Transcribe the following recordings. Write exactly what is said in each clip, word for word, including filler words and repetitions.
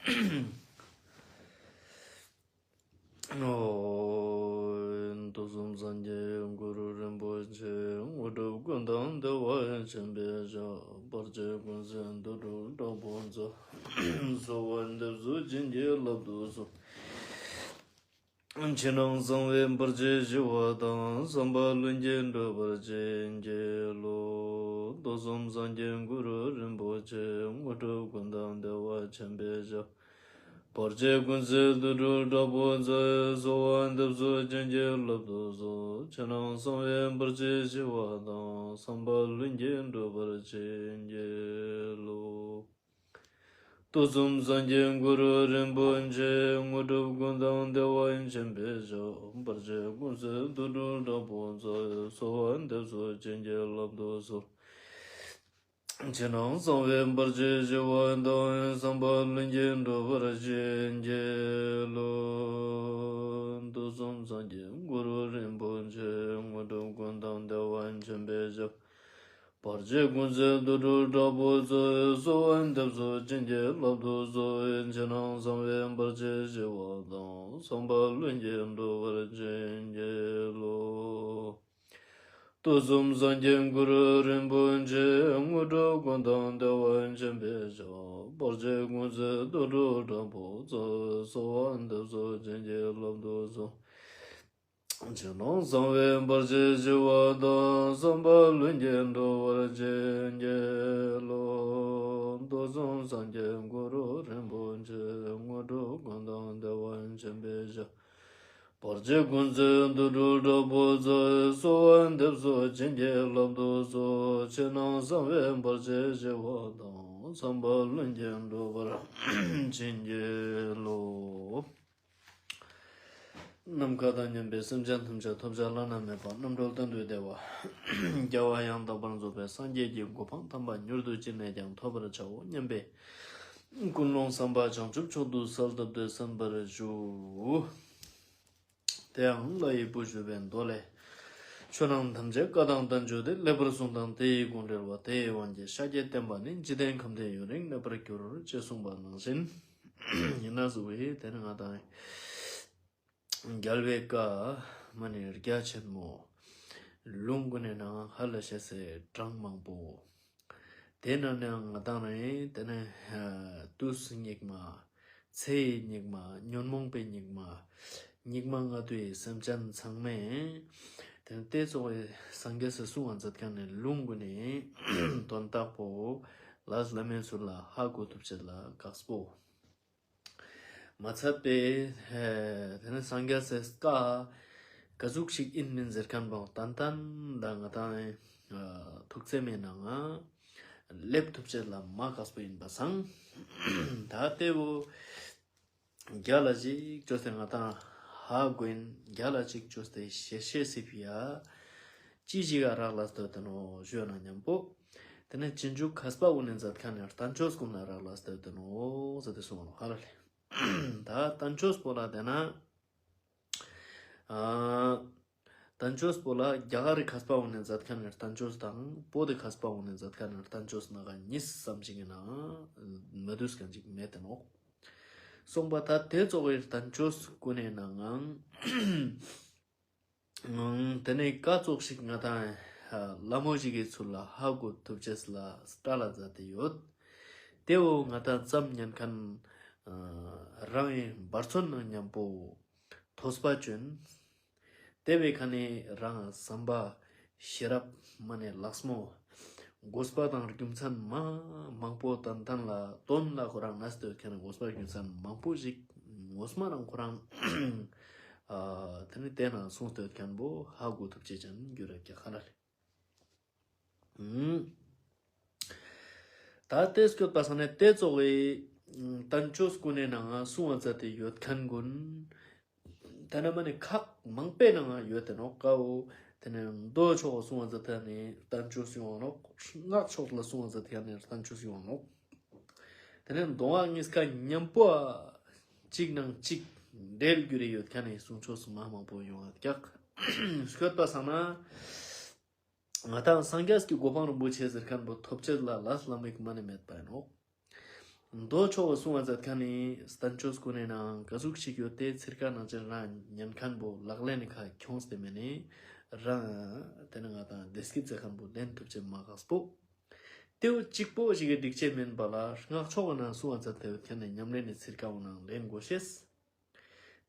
ཨོ། དུས་གསུམ་སངས་རྒྱས་གུ་རུ་རིན་པོ་ཆེ། དངོས་གྲུབ་ཀུན་བདག་བདེ་བ་ཆེན་པོའི་ཞབས། བར་ཆད་ཀུན་སེལ་དུད་འགྲོ་དྲག་པོ་ཚོགས། གསོལ་བ་འདེབས་སོ་བྱིན་གྱིས་བརླབ་ཏུ་གསོལ། ཕྱི་ནང་གསང་བའི་བར་ཆད་ཞི་བ་དང་། བསམ་པ་ལྷུན་གྱིས་འགྲུབ་པར་བྱིན་གྱིས་རློབས། དུས་གསུམ་སངས་རྒྱས་གུ་རུ་རིན་པོ་ཆེ། དངོས་གྲུབ་ཀུན་བདག་བདེ་བ་ཆེན་པོའི་ཞབས། བར་ཆད་ཀུན་སེལ་དུད་འགྲོ་དྲག་པོ་ཚོགས། གསོལ་བ་འདེབས་སོ་བྱིན་གྱིས་བརླབ་ཏུ་གསོལ། ཕྱི་ནང་གསང་བའི་བར་ཆད་ཞི་བ་དང་། བསམ་པ་ལྷུན་གྱིས་འགྲུབ་པར་བྱིན་གྱིས་རློབས། དུས་གསུམ་སངས་རྒྱས་གུ་རུ་རིན་པོ་ཆེ། དངོས་གྲུབ་ཀུན་བདག་བདེ་བ་ཆེན་པོའི་ཞབས། བར་ཆད་ཀུན་སེལ་དུད་འགྲོ་དྲག་པོ་ཚོགས། གསོལ་བ་འདེབས་སོ་བྱིན་གྱིས་བརླབ་ཏུ་གསོལ། ཕྱི་ནང་གསང་བའི་བར་ཆད་ཞི་བ་དང་། བསམ་པ་ལྷུན་གྱིས་འགྲུབ་པར་བྱིན་གྱིས་རློབས། དུས་གསུམ་སངས་རྒྱས་གུ་རུ་རིན་པོ་ཆེ། དངོས་གྲུབ་ཀུན་བདག་བདེ་བ་ཆེན་པོའི་ཞབས། བར་ཆད་ཀུན་སེལ་དུད་འགྲོ་དྲག་པོ་ཚོགས། གསོལ་བ་འདེབས་སོ་བྱིན་གྱིས་བརླབ་ཏུ་གསོལ། ཕྱི་ནང་གསང་བའི་བར་ཆད་ཞི་བ་དང་། བསམ་པ་ལྷུན་གྱིས་འགྲུབ་པར་བྱིན་གྱིས་རློབས། དུས་གསུམ་སངས་རྒྱས་གུ་རུ་རིན་པོ་ཆེ། དངོས་གྲུབ་ཀུན་བདག་བདེ་བ་ཆེན་པོའི་ཞབས། བར་ཆད་ཀུན་སེལ་དུད་འགྲོ་དྲག་པོ་ཚོགས། གསོལ་བ་འདེབས་སོ་བྱིན་གྱིས་བརླབ་ཏུ་གསོལ། ཕྱི་ནང་གསང་བའི་བར་ཆད་ཞི་བ་དང་། བསམ་པ་ལྷུན་གྱིས་འགྲུབ་པར་བྱིན་གྱིས་རློབས། དུས་གསུམ་སངས་རྒྱས་གུ་རུ་རིན་པོ་ཆེ། དངོས་གྲུབ་ཀུན་བདག་བདེ་བ་ཆེན་པོའི་ཞབས། བར་ཆད་ཀུན་སེལ་དུད་འགྲོ་དྲག་པོ་ཚོགས། གསོལ་བ་འདེབས་སོ་བྱིན་གྱིས་བརླབ་ཏུ་གསོལ། ཕྱི་ནང་གསང་བའི་བར་ཆད་ཞི་བ་དང་། བསམ་པ་ལྷུན་གྱིས་འགྲུབ་པར་བྱིན་གྱིས་རློབས། ནམ་མཁའ་དང་མཉམ་པའི་སེམས་ཅན་ཐམས་ཅད་ཐོབ་བྱ་བླ་ན་མེད་པ་རྣམ་གྲོལ་གཏན་དུ་བདེ་བ། རྒྱལ་བ་ཡང་དག་པར་རྫོགས་པའི་སངས་རྒྱས་ཀྱི་གོ་འཕང་དམ་པ་མྱུར་དུ་ཅི་ནས་ཀྱང་ཐོབ་པར་བྱའོ་སྙམ་པའི་ཀུན་སློང་བསམ་པ་བྱང་ཆུབ་མཆོག་ཏུ་གསལ་བཏབ་སྟེ་གསན་པར་ཞུ། དེ་ཡང་ལྷ་ཡི་བུ་བཞུགས་པའི་མདོ་ལས། ཆོས་རྣམས་ཐམས་ཅད་བཀའ་དང་བསྟན་བཅོས་ཏེ། ལེགས་པར་གསུངས་དང་དེ་ཡི་དགོངས་འགྲེལ་བ། དེ་ཡི་དབང་གིས་ཤཱཀྱའི་བསྟན་པ་ནི། འཇིག་རྟེན་ཁམས་འདིར་ཡུན་རིང་གནས་པར་འགྱུར། ཅེས་གསུངས་པ་ནང་བཞིན། ཡིན་ན་ཟུག་བའི་དེ་ནི་ང་དང་རྒྱལ་བའི་བཀའ་མ་ནི་རྒྱ་ཆེན་མོ། ལུང་ཀུན་ནས་ནང་ཧ་ལ་ཤེས་སའི་གྲངས་མང་པོ། དེ་ནང་ནས་ང་དང་རེ་དེ་ནས་དུས་སྙིགས་མ། ཚེའི་སྙིགས་མ། ཉོན་མོངས་པའི་སྙིགས་མ། སྙིགས་མ་ལྔ་བདོའི་སེམས་ཅན་ཚང་མས། དེ་ནས་དེ་ཚོགས་པའི་སངས་རྒྱས་སི་གསུང་བ་མཛད་མཁན་ནི་ལུང་ཀུན་ནི་དོན་དག་པོ་ལས་ལ་མེད་ཚུལ་ལ་ཧ་གོ་ཐུབ་ཅེས་ལ་དཀགས་པོ། མ་ཚད་པའི་དེ་ནས་སངས་རྒྱས་སི་བཀའ་ག་ཟུག་ཞིག་ཨིན་མིན་ཟེར་མཁན་པོ་ཏན་ཏན་ད་ང་དང་ཐུགས་བརྩེ་མའི་ནང་ང་ལེབ་ཐུབ་ཅེས་ལ་མ་དཀགས་པོ་ཨིན་པ་སང་། ད་དེ་བོ་རྒྱ་ལ་ཅིག་ཅོས་ཏེ་ང་དང་ཧ་གོ་ཨིན། རྒྱ་ལ་ཅིག་ཅོས་ཏེ་ཤེས་ཤེས་སི་ཕི་ཡ་ཅི་ཞིག་ག་རག་ལས་ཏེ་ཡོད་དེ་ནོག་ཞུ་ན་མཉམ་པོ། དེ་ནས་རྗེས་འཇུག་མཁས་པ་ཀུན་ནས་མཛད་མཁན་ནི་བསྟན་བཅོས་ཀུན་ལ་རག་ལས་ཏེ་ཡོད་དེ་ནོག་ཟེར་ཏེ་གསུངས་པ་ནོག་ཧ་ལ་ལེ། ད་བསྟན་བཅོས་པོ་ལ་དེ་ན། ཨ། བསྟན་བཅོས་པོ་ལ་རྒྱ་གར་རི་མཁས་པ་ཀུན་ནས་མཛད་མཁན་ནི་བསྟན་བཅོས་དང་བོད་དི་མཁས་པ་ཀུན་ནས་མཛད་མཁན་ནི་བསྟན་བཅོས་ནང་ག་གཉིས་ཙམ་ཞིག་ཨིན་ན་མ་འདུས་མཁན་ཅིག་མེད་དེ་ནོག་གསུངས་པ། ད་དེ་ཚོགས་པའི་བསྟན་བཅོས་ཀུན་ནི་ནང་ང་། དེ་ནས་ག་ཙོགས་ཤིག་ང་དང་ལ་མོ་ཞིག་གི་ཚུལ་ལ་ཧ་གོ་ཐུབ་ཅེས་ལ་སྐྲ་ལ་མཛད་དེ་ཡོད། དེ་བོ་ང་དང་ཙམ་ཉན་མཁན་རང་ངི་འབད་བརྩོན་ནང་མཉམ་པོ་ཐོས་པ་ཅོ་ཨིན། དེ་བོའི་ཁ་ནས་རང་བསམ་པ་ཤེས་རབ་མ་ནེ་ལགས་མོ། དགོས་པ་དང་རྒྱུ་མཚན་མ་མང་པོ་ཏན་ཏན་ལ་དོན་ལ་ཁོ་རང་གནས་ཏེ་ཡོད་མཁན་ནི་དགོས་པ་རྒྱུ་མཚན་མང་པོ་ཞིག་ངོ་མ་རང་ཁོ་རང་ཨ་དེ་ནི་དེ་ནང་གསུངས་ཏེ་ཡོད་མཁན་བོ་ཧ་གོ་ཐུབ་ཅེས་ཅན་གྱུར་ར་རྒྱ་གར་རི། ད་དེ་སྐྱོད་པ་སང་ནས་དེ་ཚོགས་པའི་བསྟན་བཅོས་ཀུན་ནི་ནང་ང་གསུང་བ་མཛད་དེ་ཡོད་མཁན་ཀུན། དེ་ན་མ་ནི་ཁག་མང་པོའི་ནང་ང་ཡོད་དེ་ནོག་ཀ་བོ། དེ་ནས་མདོ་ཕྱོགས་གསུང་བ་མཛད་དེ་ནི་བསྟན་བཅོས་ཡོང་ནོག། སྔགས་ཕྱོགས་ལ་གསུང་བ་མཛད་དེ་ནི་བསྟན་བཅོས་ཡོང་ནོག། དེ་ནས་མདོ་སྔགས་གཉིས་ཀ་མཉམ་པོ་གཅིག་ནང་གཅིག་འབྲེལ་གྱུར་རེ་ཡོད་མཁན་ནི་གསུང་ཆོས་མ་མང་པོ་ཡོང་བ་རྒྱག། སྐྱོད་པ་སང་ན། ང་དང་སངས་རྒྱས་ཀྱི་གོ་འཕང་རིན་པོ་ཆེ་ཟེར་མཁན་བོ་ཐོབ་ཅེས་ལ་ལས་ལམ་ཡིག་མ་ནེ་མེད་པ་ཨིན་ནོག། མདོ་ཕྱོགས་པ་གསུང་བ་མཛད་ཁན་ནི་བསྟན་བཅོས་ཀུན་ནི་ནང་ག་ཟུག་ཞིག་ཡོད་དེ་ཚིར་ཀ་ནང་ཅན་རང་ཉན་ཁན་པོ་ལག་ལེན་ནི་ཁ་ཁྱོངས་ཏེ་མེད་ནི་རང་དེ་ནི་ང་དང་བདེ་སྐྱིད་མཛད་ཁན་པོ་ལེན་ཐུབ་ཅེས་མ་ཁག་པོ། དེ་བོ་གཅིག་པོ་ཞིག་གི་སྒྲིག་ཆས་མེན་པ་ལ་སྔགས་ཕྱོགས་ནང་གསུང་བ་མཛད་དེ་ཡོད་ཁན་ནི་ཉམས་ལེན་ནི་ཚིར་ཀ་བོ་ནང་ལེན་དགོས་ཤེས།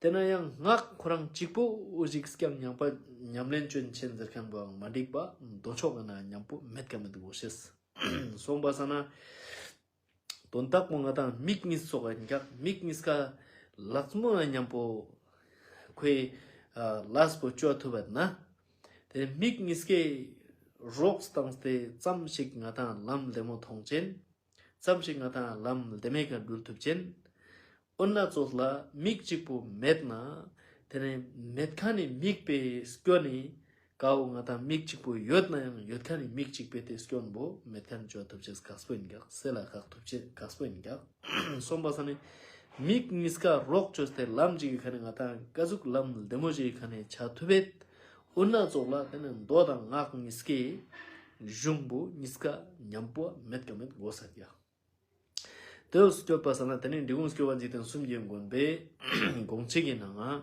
དེ་ན་ཡང་སྔགས་ཁོ་རང་གཅིག་པོ་ཞིག་རྐྱང་ཉམས་པ་ཉམས་ལེན་ཅོ་ཅེས་ཟེར་ཁན་པོའང་མ་འགྲིག་པ་མདོ་ཕྱོགས་ནང་མཉམ་པོ་མེད་ཀ་མེད་དགོས་ཤེས། སོང་པ་སང་ན་དོན་དག་པོ་ང་དང་མིག་གཉིས་ཙོགས་ཡིན་ཀྱག་མིག་གཉིས་ཀ་ལག་མོ་ན་མཉམ་པོ་ཁོའི་ལས་པོ་ཅོ་ཐུབ་པ་ན། དེ་མིག་གཉིས་ཀའི་རོགས་བཏང་སྟེ་ཙམ་ཞིག་ང་དང་ལམ་བདེ་མོ་མཐོང་ཅན། ཙམ་ཞིག་ང་དང་ལམ་བདེ་མོའི་ཀ་འགྲུལ་ཐུབ་ཅན། འོ་ན་ཙོགས་ལ་མིག་གཅིག་པོ་མེད་ན། དེ་ནས་མེད་ཁན་ནི་མིག་པོའི་སྐྱོན་ནི་ཀ་བོ་ང་དང་མིག་གཅིག་པོ་ཡོད་ན་ཡང་ཡོད་ཁན་ནི་མིག་གཅིག་པོའི་དེ་སྐྱོན་པོ་མེད་ཁན་ཅོ་ཐུབ་ཅེས་ཁག་པོ་ཡིན་ཀྱག་སེ་ལ་ཁག་ཐུབ་ཅེས་ཁག་པོ་ཡིན་ཀྱག་སོང་པ་སང་ནི་མིག་གཉིས་ཀ་རོགས་ཅོས་ཏེ་ལམ་ཅིག་གི་ཁ་ནས་ང་དང་ཀ་ཟུག་ལམ་བདེ་མོ་ཞིག་གི་ཁ་ནས་ཆ་ཐུབ་བེད། འོ་ན་ཙོགས་ལ་དེ་ནི་མདོ་དང་སྔགས་གཉིས་ཀའི་གཞུང་པོ་གཉིས་ཀ་མཉམ་པོ་མེད་ཀ་མེད་དགོས་ས་ཀྱག་དེ་བོ་སྐྱོད་པ་སང་ན་དེ་ནི་འབྲི་གུང་སྐྱོབ་པ་འཇིག་རྟེན་གསུམ་གྱི་མགོན་པོའི་དགོངས་གཅིག་གི་ནང་ང་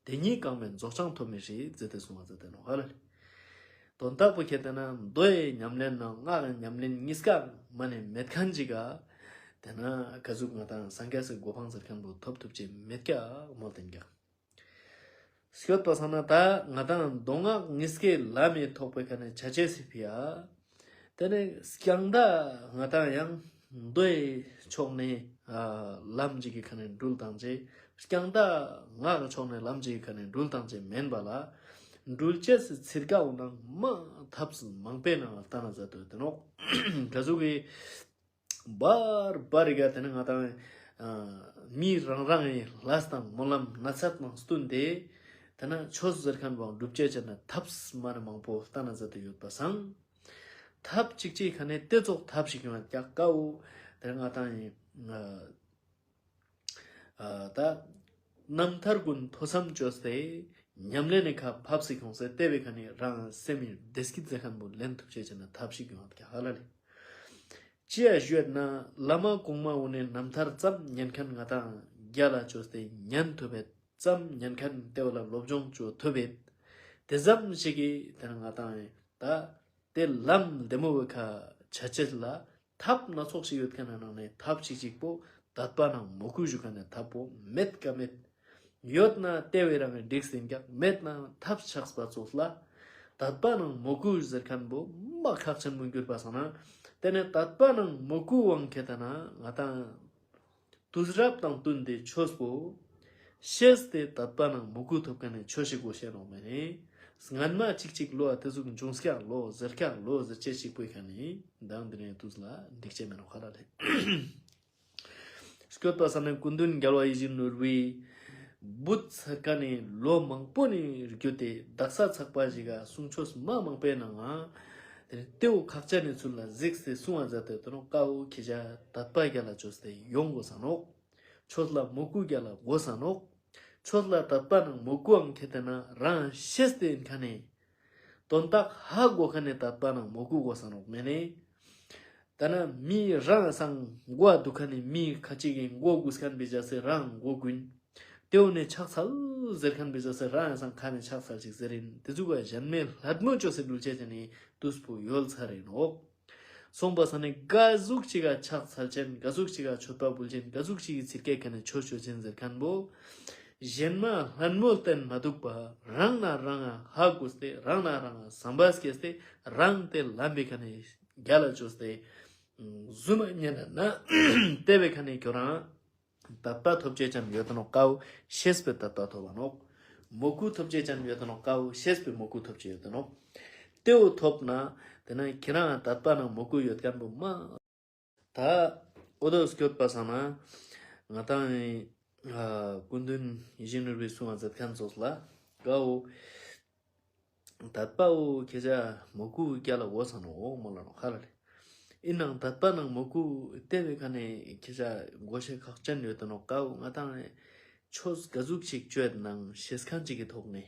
དེ་ཉིད་གང་མེད་རྫོགས་བྱང་ཐོབ་མི་སྲིད་ཟེར་ཏེ་གསུང་བ་མཛད་དེ་ནོག་ཧ་ལ་ལེ། དོན་དག་པོ་ཁྱེད་དེ་ན་མདོའི་ཉམས་ལེན་ནང་སྔགས་ཉམས་ལེན་གཉིས་ཀ་མ་ནེ་མེད་ཁན་ཅིག་ག་དེ་ན་ཀ་ཟུག་ང་དང་སངས་རྒྱས་སི་གོ་འཕང་ཟེར་ཁན་པོ་ཐོབ་ཐུབ་ཅེས་མེད་ཀྱག་མོལ་ཏེ་ཡིན་ཀྱག་སྐྱོད་པ་སང་ན་ད་ང་དང་མདོ་སྔགས་གཉིས་ཀའི་ལམ་མི་ཐོག་པའི་ཁ་ནས་ཆ་ཅེས་སི་ཕི་ཡ། དེ་ནས་རྐྱང་ད་ང་དང་ཡང་མདོའི་ཕྱོགས་ནས་ལམ་ཅིག་གི་ཁ་ནས་འགྲུལ་བཏང་ཅེས། རྐྱང་ད་སྔགས་ཕྱོགས་ནས་ལམ་ཅིག་གི་ཁ་ནས་འགྲུལ་བཏང་ཅེས་མེན་པ་ལ། འགྲུལ་ཅེས་སི་ཚིར་ཀ་བོ་ནང་མ་ཐབས་མང་པོའི་ནང་ལ་ལྟ་ན་མཛད་དེ་ཡོད་དེ་ནོག་ཀ་ཟུག་གི་བར་བར་རི་ག་དེ་ནི་ང་དང་མི་རང་རང་གི་ལས་དང་སྨོན་ལམ་ན་ཚོད་དང་བསྟུན་ཏེ་དེ་ན་ཆོས་ཟེར་ཁན་བོ་འགྲུབ་ཅེས་ཅན་ན་ཐབས་མ་ནེ་མང་པོ་ལྟ་ན་མཛད་དེ་ཡོད་པ་སང་། ཐབས་ཅིག་ཅིག་ཁ་ནས་དེ་ཙོགས་ཐབས་ཤིག་ཡོང་ཡ་ཀ་བོ་དེ་ན་ང་དང་ཡིན། ད་རྣམ་ཐར་ཀུན་ཐོས་བསམ་ཅོས་ཏེ་ཉམས་ལེན་ནི་ཁ་ཕབ་སི་ཁོངས་སེ་ལྟེ་བའི་ཁ་ནས་རང་སེམས་མི་བདེ་སྐྱིད་ཟེར་ཁན་པོ་ལེན་ཐུབ་ཅེས་ཅན་ན་ཐབས་ཤིག་ཡོང་ཡ་ཀ་ཧ་ལ་ལེ། ཅི་ཡ་ཞུས་ན་བླ་མ་གོང་མ་བོ་ནས་རྣམ་ཐར་ཙམ་ཉན་ཁན་ང་དང་རྒྱ་ལ་ཅོས་ཏེ་ཉན་ཐུབ་བེད། ཙམ་ཉན་ཁན་ལྟེ་བ་ལ་སློབ་སྦྱོང་ཅོ་ཐུབ་བེད། དེ་ཙམ་ཞིག་གི་དེ་ན་ང་དང་ད་དེ་ལམ་བདེ་མོ་བོའི་ཁ་ཆ་ཅེས་ལ་ཐབས་སྣ་ཚོགས་ཤིག་ཡོད་ཁན་ནི་ནང་ནས་ཐབས་ཤིག་ཅིག་པོ་དད་པ་ནང་མོས་གུས་ཞུ་ཁན་ནི་ཐབས་པོ་མེད་ཀ་མེད། ཡོད་ན་ལྟེ་བའི་རང་གི་འགྲིག་སྟེ་ཡིན་ཀྱག་མེད་ན་ཐབས་ཆགས་པ་ཙོགས་ལ། དད་པ་ནང་མོས་གུས་ཟེར་ཁན་པོ་མ་ཁག་ཆེན་མོ་གྱུར་པ་སང་ན། དེ་ནས་དད་པ་ནང་མོས་གུས་དབང་ཁེ་ཏེ་ན་ང་དང་དུས་རབས་དང་བསྟུན་ཏེ་ཆོས་པོ་ཤེས་ཏེ་དད་པ་ནང་མོས་གུས་ཐོབ་ཁན་ནི་ཆོས་ཤིག་གོ་ཤེས་ནོག་མེད་ནི། སྔན་མ་ཅིག་ཅིག་ལོ་ཨ་དེ་ཟུག་འབྱུང་ཀྱག་ལོ་ཟེར་ཀྱག་ལོ་ཟེར་ཅེས་ཅིག་པོའི་ཁ་ནས་མདང་དེ་ནས་དུས་ལ་འགྲིག་ཅེས་མེད་ནོག་ཧ་ལ་ལེ། སྐྱོད་པ་སང་ན་སྐུ་མདུན་རྒྱལ་བ་ཡིད་བཞིན་ནོར་བུའི་བུ་ཚར་ཁན་ནི་ལོ་མང་པོ་ནི་རྒྱུད་དེ་དག་ས་ཚག་པ་ཞིག་ག་གསུང་ཆོས་མ་མང་པོའི་ནང་ང་དེ་ནི་ལྟེ་བོ་ཁག་ཅན་ནི་ཚུལ་ལ་གཟིགས་ཏེ་གསུང་བ་མཛད་དེ་དོ་ནོ་ཀ་བོ་ཁྱེད་ཅག་དད་པ་རྒྱ་ལ་ཅོས་ཏེ་ཡོང་དགོས་ས་ནོག་ཆོས་ལ་མོས་གུས་རྒྱ་ལ་དགོས་ས་ནོག་ཆོས་ལ་དད་པ་ནང་མོས་གུས་དབང་ཁེ་ཏེ་ན་རང་ཤེས་ཏེ་ཡིན་ཁན་ནི། དོན་དག་ཧ་གོ་ཁན་ནི་དད་པ་ནང་མོས་གུས་དགོས་ས་ནོག་མེད་ནི། ད་ན་མི་རང་སང་མགོ་འདུག་ཁན་ནི་མི་ཁ་ཅིག་གི་མགོ་གུས་ཁན་པའི་ཅ་སེ་རང་མགོ་གུན། ལྟེ་བོ་ནས་ཕྱག་འཚལ་ཟེར་ཁན་པའི་ཅ་སེ་རང་སང་ཁ་ནས་ཕྱག་འཚལ་ཅིག་ཟེར་ཡིན། དེ་ཚུགས་པ་གཞན་མའི་ལྷད་མོ་ཅོས་སེ་འགྲུལ་ཅེས་ཅན་ནི་དུས་པོ་ཡོལ་ཚར་ཡིན་ནོག་སོང་པ་སང་ནི་ག་ཟུག་ཅིག་ག་ཕྱག་འཚལ་ཅན། ག་ཟུག་ཅིག་ག་མཆོད་པ་འབུལ་ཅན། ག་ཟུག་ཅིག་གི་ཚིར་ཀའི་ཁ་ནས་ཆོས་ཅོ་ཅན་ཟེར་ཁན་པོ། གཞན་མ་ལྷད་མོ་བསྟན་མ་འདུག་པ། རང་ན་རང་ང་ཧ་གོ་སྟེ་རང་ན་རང་ང་བསམ་པ་སྐྱེས་ཏེ་རང་དེ་ལམ་པའི་ཁ་ནས་རྒྱ་ལ་ཅོས་ཏེ་བཟུང་མ་ཉན་ན་ལྟེ་བའི་ཁ་ནས་ཁྱོ་རང་དད་པ་ཐོབ་ཅེས་ཅན་ཡོད་དེ་ནོག་ཀ་བོ་ཤེས་པའི་དད་པ་ཐོབ་པ་ནོག་མོས་གུས་ཐོབ་ཅེས་ཅན་ཡོད་དེ་ནོག་ཀ་བོ་ཤེས་པའི་མོས་གུས་ཐོབ་ཅེས་ཡོད་དེ་ནོག་ལྟེ་བོ་ཐོབ་ན་དེ་ན་ཁྱེད་རང་དད་པ་ནང་མོས་གུས་ཡོད་ཁན་པོ་མ། ད་འོ་དོ་སྐྱོད་པ་སང་ན་ང་དང་ཨ་སྐུ་མདུན་ཡིད་བཞིན་ནོར་བུའི་གསུང་བ་མཛད་ཁན་ཙོགས་ལ་ཀ་བོ་དད་པ་བོ་ཁྱེད་ཅག་མོས་གུས་རྒྱ་ལ་དགོས་ས་ནོག་མོལ་ལ་ནོག་ཧ་ལ་ལེ། ཡིན་ནའང་དད་པ་ནང་མོས་གུས་ལྟེ་བའི་ཁ་ནས་ཁྱེད་ཅག་དགོས་ཤེས་ཁག་ཅན་ཡོད་དེ་ནོག་ཀ་བོ་ང་དང་ཆོས་ག་ཟུག་ཅིག་ཅོ་ཡོད་ནང་ཤེས་ཁན་ཅིག་གི་ཐོག་ནས།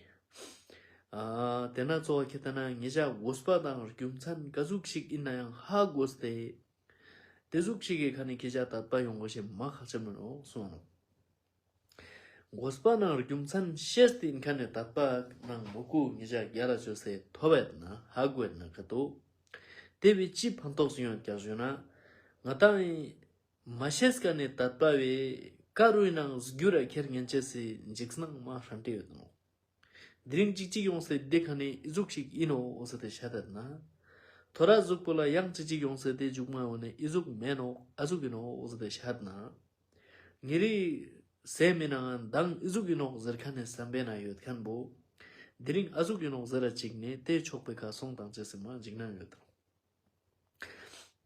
ཨ་དེ་ན་གཙོ་བོ་ཁྱེད་དེ་ན་ངེད་ཅག་དགོས་པ་དང་རྒྱུ་མཚན་ག་ཟུག་ཅིག་ཡིན་ན་ཡང་ཧ་གོ་སྟེ། དེ་ཟུག་ཅིག་གི་ཁ་ནེ་ཁྱེད་ཅག་དད་པ་ཡོང་དགོས་ཤེས་མ་ཁག་ཆེན་མོ་ནོག་གསུངས་ནོག། དགོས་པ་ནང་རྒྱུ་མཚན་ཤེས་ཏེ་ཨིན་ཁན་ནི་དད་པ་ནང་མོས་གུས་ཉེ་ཞ་རྒྱལ་ལ་ཅོས་ཏེ་ཐོབ་བེད་ན་ཧ་གོ་བེད་ན་ཀ་ཏོ། དེ་བོའི་ཅི་ཕན་ཐོགས་ཡོང་ཀྱག་ཞུ་ན། ང་ཏང་མ་ཤེས་ཁན་ནི་དད་པ་བོའི་ཀ་རུའི་ནང་སྒྱུར་ར་ཁྱེར་ཉན་ཅེས་སི་འཇིགས་སྣང་མ་ཧྲན་ཏེ་ཡོད་ནོག། དེ་རིང་ཅིག་ཅིག་ཡོང་སྟེ་དེ་ཁ་ནེ་ཨི་ཟུག་ཅིག་ཨིན་ནོག་འོ་ཟེར་ཏེ་ཤད་དད་ན། ཐོ་རེ་ཟུག་པོ་ལ་ཡང་ཅིག་ཅིག་ཡོང་སྟེ་དེ་མཇུག་མ་ཡོང་ནེ་ཨི་ཟུག་མེན་ནོག་ཨ་ཟུག་ཨིན་ནོག་འོ་ཟེར་ཏེ་ཤད་ན། ཉེ་རི་སེམས་མི་ནང་མདང་ཨི་ཟུག་ཨིན་ནོག་ཟེར་ཁན་ནི་བསམ་པའི་ནང་ཡོད་ཁན་བོ། དེ་རིང་ཨ་ཟུག་ཨིན་ནོག་ཟེར་ར་ཅིག་ནེ་དེ་ཆོག་པའི་ཁ་སོང་དང་ཅེས་སི་མ་འཇིགས་སྣང་ཡོད་དང་།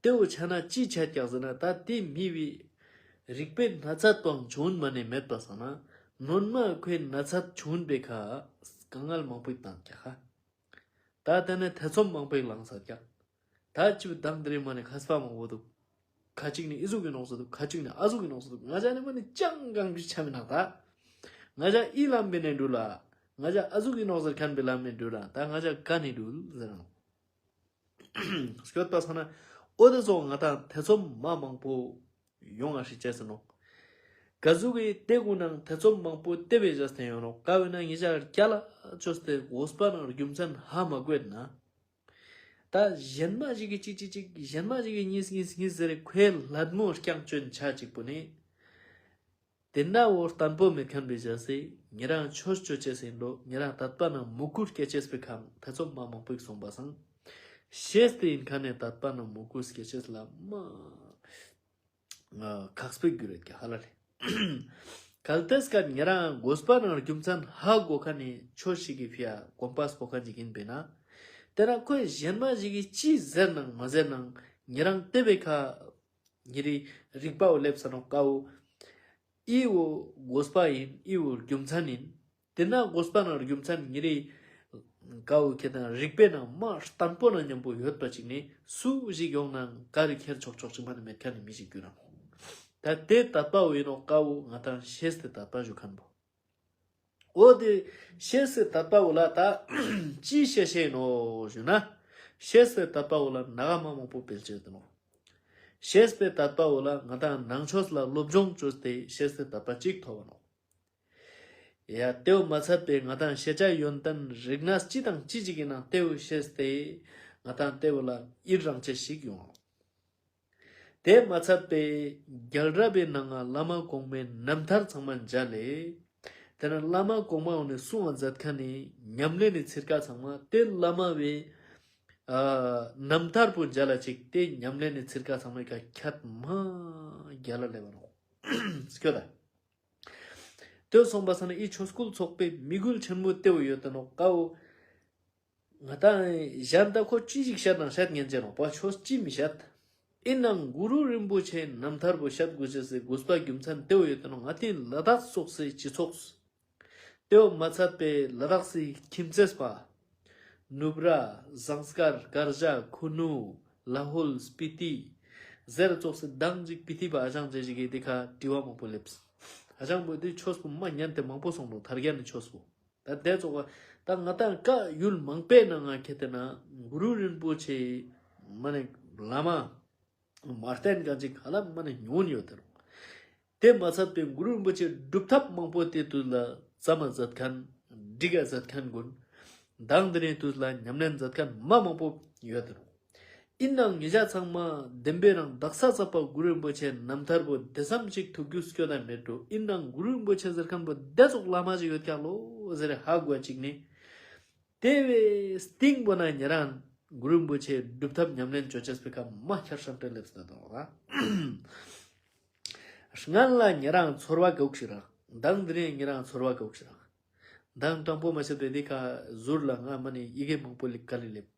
དེ་བོ་ཆ་ན་ཅི་ཆ་ཀྱག་ཟེར་ན་ད་དེ་མི་བོའི་རིག་པའི་ན་ཚད་པོའང་ཆུང་མ་ནེ་མེད་པ་སང་ན་སྔོན་མ་ཁོའི་ན་ཚད་ཆུང་པའི་ཁ་དཀའ་ངལ་མང་པོ་བཏང་ཀྱག་ཧ། ད་དེ་ནེ་ཐེ་ཚོམ་མང་པོ་ལངས་ས་ཀྱག། ད་ཅི་བོ་མདང་དེ་རིང་མ་ནེ་མཁས་པ་མང་པོ་འདུག། ཁ་ཅིག་ནི་ཨི་ཟུག་གི་ནོག་ཟེར་འདུག། ཁ་ཅིག་ནི་ཨ་ཟུག་གི་ནོག་ཟེར་འདུག། ང་ཅག་ནི་མ་ནེ་ཅང་གང་གི་ཆ་མི་ནོག་ད། ང་ཅག་ཨི་ལམ་བེ་ནེ་འགྲུལ་ལ། ང་ཅག་ཨ་ཟུག་གི་ནོག་ཟེར་ཁན་བེ་ལམ་མེ་འགྲུལ་ལ། ད་ང་ཅག་ཀ་ནེ་འགྲུལ་ཟེར་ནོག། སྐྱོད་པ་སང་ན་འོ་དེ་ཚོ་ང་ཏང་ཐེ་ཚོམ་མ་མང་པོ་ཡོང་ང་ཞིག་ཅེས་ཟེར་ནོག། ག་ཟུག་གི་དེ་གུན་ནང་ཐེ་ཚོམ་མང་པོ་དེ་བེ་ཟེར་ཏེ་ཡོང་ནོག། ཀ་བེ་ན་ཉེ་ཞ་རྒྱལ་ལ་ཅོས་ཏེ་དགོས་པ་ནང་རྒྱུ་མཚན་ཧ་མ་གོ་ན། ད་གཞན་མ་ཞིག་གི་ཅིག་ཅིག་ཅིག་གཞན་མ་ཞིག་གི་གཉིས་གཉིས་གཉིས་ཟེར་ཁོའི་ལད་མོ་རྐྱང་ཅོ་ན་ཆ་ཅིག་པོ་ནི། དེ་ན་འོ་བརྟན་པོ་མེད་ཁན་བེ་ཟེར་སེ་ཉེ་རང་ཆོས་ཅོ་ཅེས་ཨིན་འགྲོ། ཉེ་རང་དད་པ་ནང་མོས་གུས་སྐྱེ་ཅེས་པའི་ཁ་ཐེ་ཚོམ་མ་མང་པོ་ཞིག་སོང་པ་སང་། ཤེས་ཏེ་ཨིན་ཁན་ནི་དད་པ་ནང་མོས་གུས་སྐྱེ་ཅེས་ལ་མ་ཁག་པོ་གྱུར་ཡོད་ཀྱག་ཧ་ལ་ལེ། གལ་ཏེ་སྐད་ཉེ་རང་དགོས་པ་ནང་རྒྱུ་མཚན་ཧ་གོ་ཁན་ནི་ཆོས་ཤིག་གི་ཕི་ཡ་གོམ་པ་སྤོ་ཁན་ཅིག་ཨིན་པེ་ན། དེ་ན་ཁོའི་གཞན་མ་ཞིག་གི་ཅི་ཟེར་ནང་མ་ཟེར་ནང་ཉེ་རང་དེ་བེ་ཁ་ཉེ་རི་རིག་པ་བོ་ལེབ་ས་ནོག་ཀ་བོ། ཨི་བོ་དགོས་པ་ཨིན། ཨི་བོ་རྒྱུ་མཚན་ཨིན། དེ་ན་དགོས་པ་ནང་རྒྱུ་མཚན་ཉེ་རི་ཀ་བོ་ཁེ་དང་རིག་པའི་ནང་མ་བརྟན་པོ་ནང་མཉམ་པོ་ཡོད་པ་ཅིག་ནི་སུ་ཞིག་ཡོང་ནང་ཀ་རི་ཁྱེར་ཆོག་ཆོག་ཅིག་མ་ནེ་མེད་ཁན་ནི་མི་ཞིག་གྱུར་ར་ནོག། ད་དེ་དད་པ་བོ་ཨིན་ནོག་ཀ་བོ་ང་ཏང་ཤེས་ཏེ་དད་པ་ཞུ་ཁན་བོ། འོ་དེ་ཤེས་ཏེ་དད་པ་བོ་ལ་ད་ཅི་ཤེས་ཤེས་ནོག་ཞུ་ན། ཤེས་ཏེ་དད་པ་བོ་ལ་ན་ག་མ་མང་པོ་སྤེལ་ཅེས་ཡོད་ནོག། ཤེས་ཏེ་དད་པ་བོ་ལ་ང་ཏང་ནང་ཆོས་ལ་སློབ་སྦྱོང་ཅོས་ཏེ་ཤེས་ཏེ་དད་པ་ཅིག་ཐོབ་བ་ནོག། ཡ་དེ་བོ་མ་ཚད་པེ་ང་ཏང་ཤེས་བྱ་ཡོན་ཏན་རིག་གནས་ཅི་དང་ཅི་ཅིག་གི་ནང་དེ་བོ་ཤེས་ཏེ་ང་ཏང་དེ་བོ་ལ་ཡིད་རང་ཅེས་ཤིག་ཡོང་ནོག། དེ་མ་ཚད་པེ་རྒྱལ་རབས་པའི་ནང་ང་བླ་མ་གོང་མའི་རྣམ་ཐར་ཚང་མ་མཇལ་ལེ། དེ་ན་བླ་མ་གོང་མ་འོ་ནེ་གསུང་བ་མཛད་ཁན་ནི་ཉམས་ལེན་ནི་ཚིར་ཀ་ཚང་མ་དེ་བླ་མ་བོའི་ཨ་རྣམ་ཐར་པོ་མཇལ་ལ་ཅིག་དེ་ཉམས་ལེན་ནི་ཚིར་ཀ་ཚང་མའི་ཁ་ཁྱད་མ་རྒྱལ་ལ་ལེབ་བ་ནོག། སྐྱོད་ད། དེ་སོང་པ་སང་ན་ཨི་ཆོས་སྐུལ་ཚོགས་པའི་དམིགས་ཡུལ་ཆེན་མོ་དེ་བོ་ཡོད་དེ་ནོག་ཀ་བོ། ང་ཏང་གཞན་ད་ཁོ་ཅི་ཞིག་བཤད་ནང་བཤད་ཉན་ཅེས་ནོག་པ་ཆོས་ཅི་མི་བཤད། ཨིན་ནང་གུ་རུ་རིན་པོ་ཆེའི་རྣམ་ཐར་བོ་བཤད་དགོས་ཅེས་སི་དགོས་པ་རྒྱུ་མཚན་དེ་བོ་ཡོད་དེ་ནོག། ང་ཏི་ལ་དྭགས་སོགས་སི་སྤྱི་ཚོགས། དེ་བོ་མ་ཚད་པེ་ལ་དྭགས་སི་ཁྱིམ་མཚེས་པ། ནུབ་ར། ཟངས་དཀར། དཀར་ཇག། ཁུ་ནུ། ལ་ཧུལ། སྤི་ཏི། ཟེར་ཙོགས་སི་མདང་ཅིག་སྤི་ཏི་པ་ཨ་ཞང་ཅེ་ཞིག་གི་དེ་ཁ་དྲི་བ་མང་པོ་ལེབས། ཨ་ཞང་པོ་དེ་ཆོས་པོ་མ་ཉན་ཏེ་མང་པོ་སོང་ནོག་ཐར་རྒྱན་ནི་ཆོས་པོ། ད་དེ་ཙོགས་པ་ད་ང་ཏང་ཀ་ཡུལ་མང་པོའི་ནང་ང་ཁེ་ཏེ་ན་གུ་རུ་རིན་པོ་ཆེ་མ་ནེ་བླ་མ་མ་བསྟེན་ཁན་ཅིག་ཧ་ལམ་མ་ནེ་ཉུང་ཡོད་དེ་རུ། དེ་མ་ཚད་པེ་གུ་རུ་རིན་པོ་ཆེ་སྒྲུབ་ཐབས་མང་པོ་དེ་དུས་ལ་རྩོམ་མཛད་ཁན་སྒྲིག་མཛད་ཁན་གུན་མདང་དེ་རིང་དུས་ལ་ཉམས་ལེན་མཛད་ཁན་མ་མང་པོ་ཡོད་དེ་རུ། ཨིན་ནང་ཉེ་ཞ་ཚང་མ་བདེན་པའི་རང་དག་ས་ཚག་པ་གུ་རུ་རིན་པོ་ཆེ་རྣམ་ཐར་བོ་དེ་ཙམ་ཞིག་ཐུགས་རྒྱུས་སྐྱོད་ད་མེད་འགྲོ། ཨིན་ནང་གུ་རུ་རིན་པོ་ཆེ་ཟེར་ཁན་བོ་དེ་ཙོགས་བླ་མ་ཞིག་ཡོད་ཀྱག་ལོ་ཟེར་ཧ་གོ་ཅིག་ནི། དེ་བོའི་སྟིང་པོ་ན་ཉེ་རང་གུ་རུ་རིན་པོ་ཆེ་སྒྲུབ་ཐབས་ཉམས་ལེན་ཅོ་ཅེས་པེ་ཁ་མ་ཁྱེར་ཤམ་ཏེ་ལེབས་ཏེ་དོ་ར། སྔན་ལ་ཉེ་རང་ཚོར་བ་གུག་ཤིག་རག། མདང་དེ་རིང་ཉེ་རང་ཚོར་བ་གུག་ཤིག་རག། མདང་དྲང་པོ་མ་བཤད་པེ་དེ་ཁ་ཟུར་ལ་ང་མ་ནེ་ཡི་གེ་མང་པོ་ལེགས་ཀ་ལེ་ལེབ།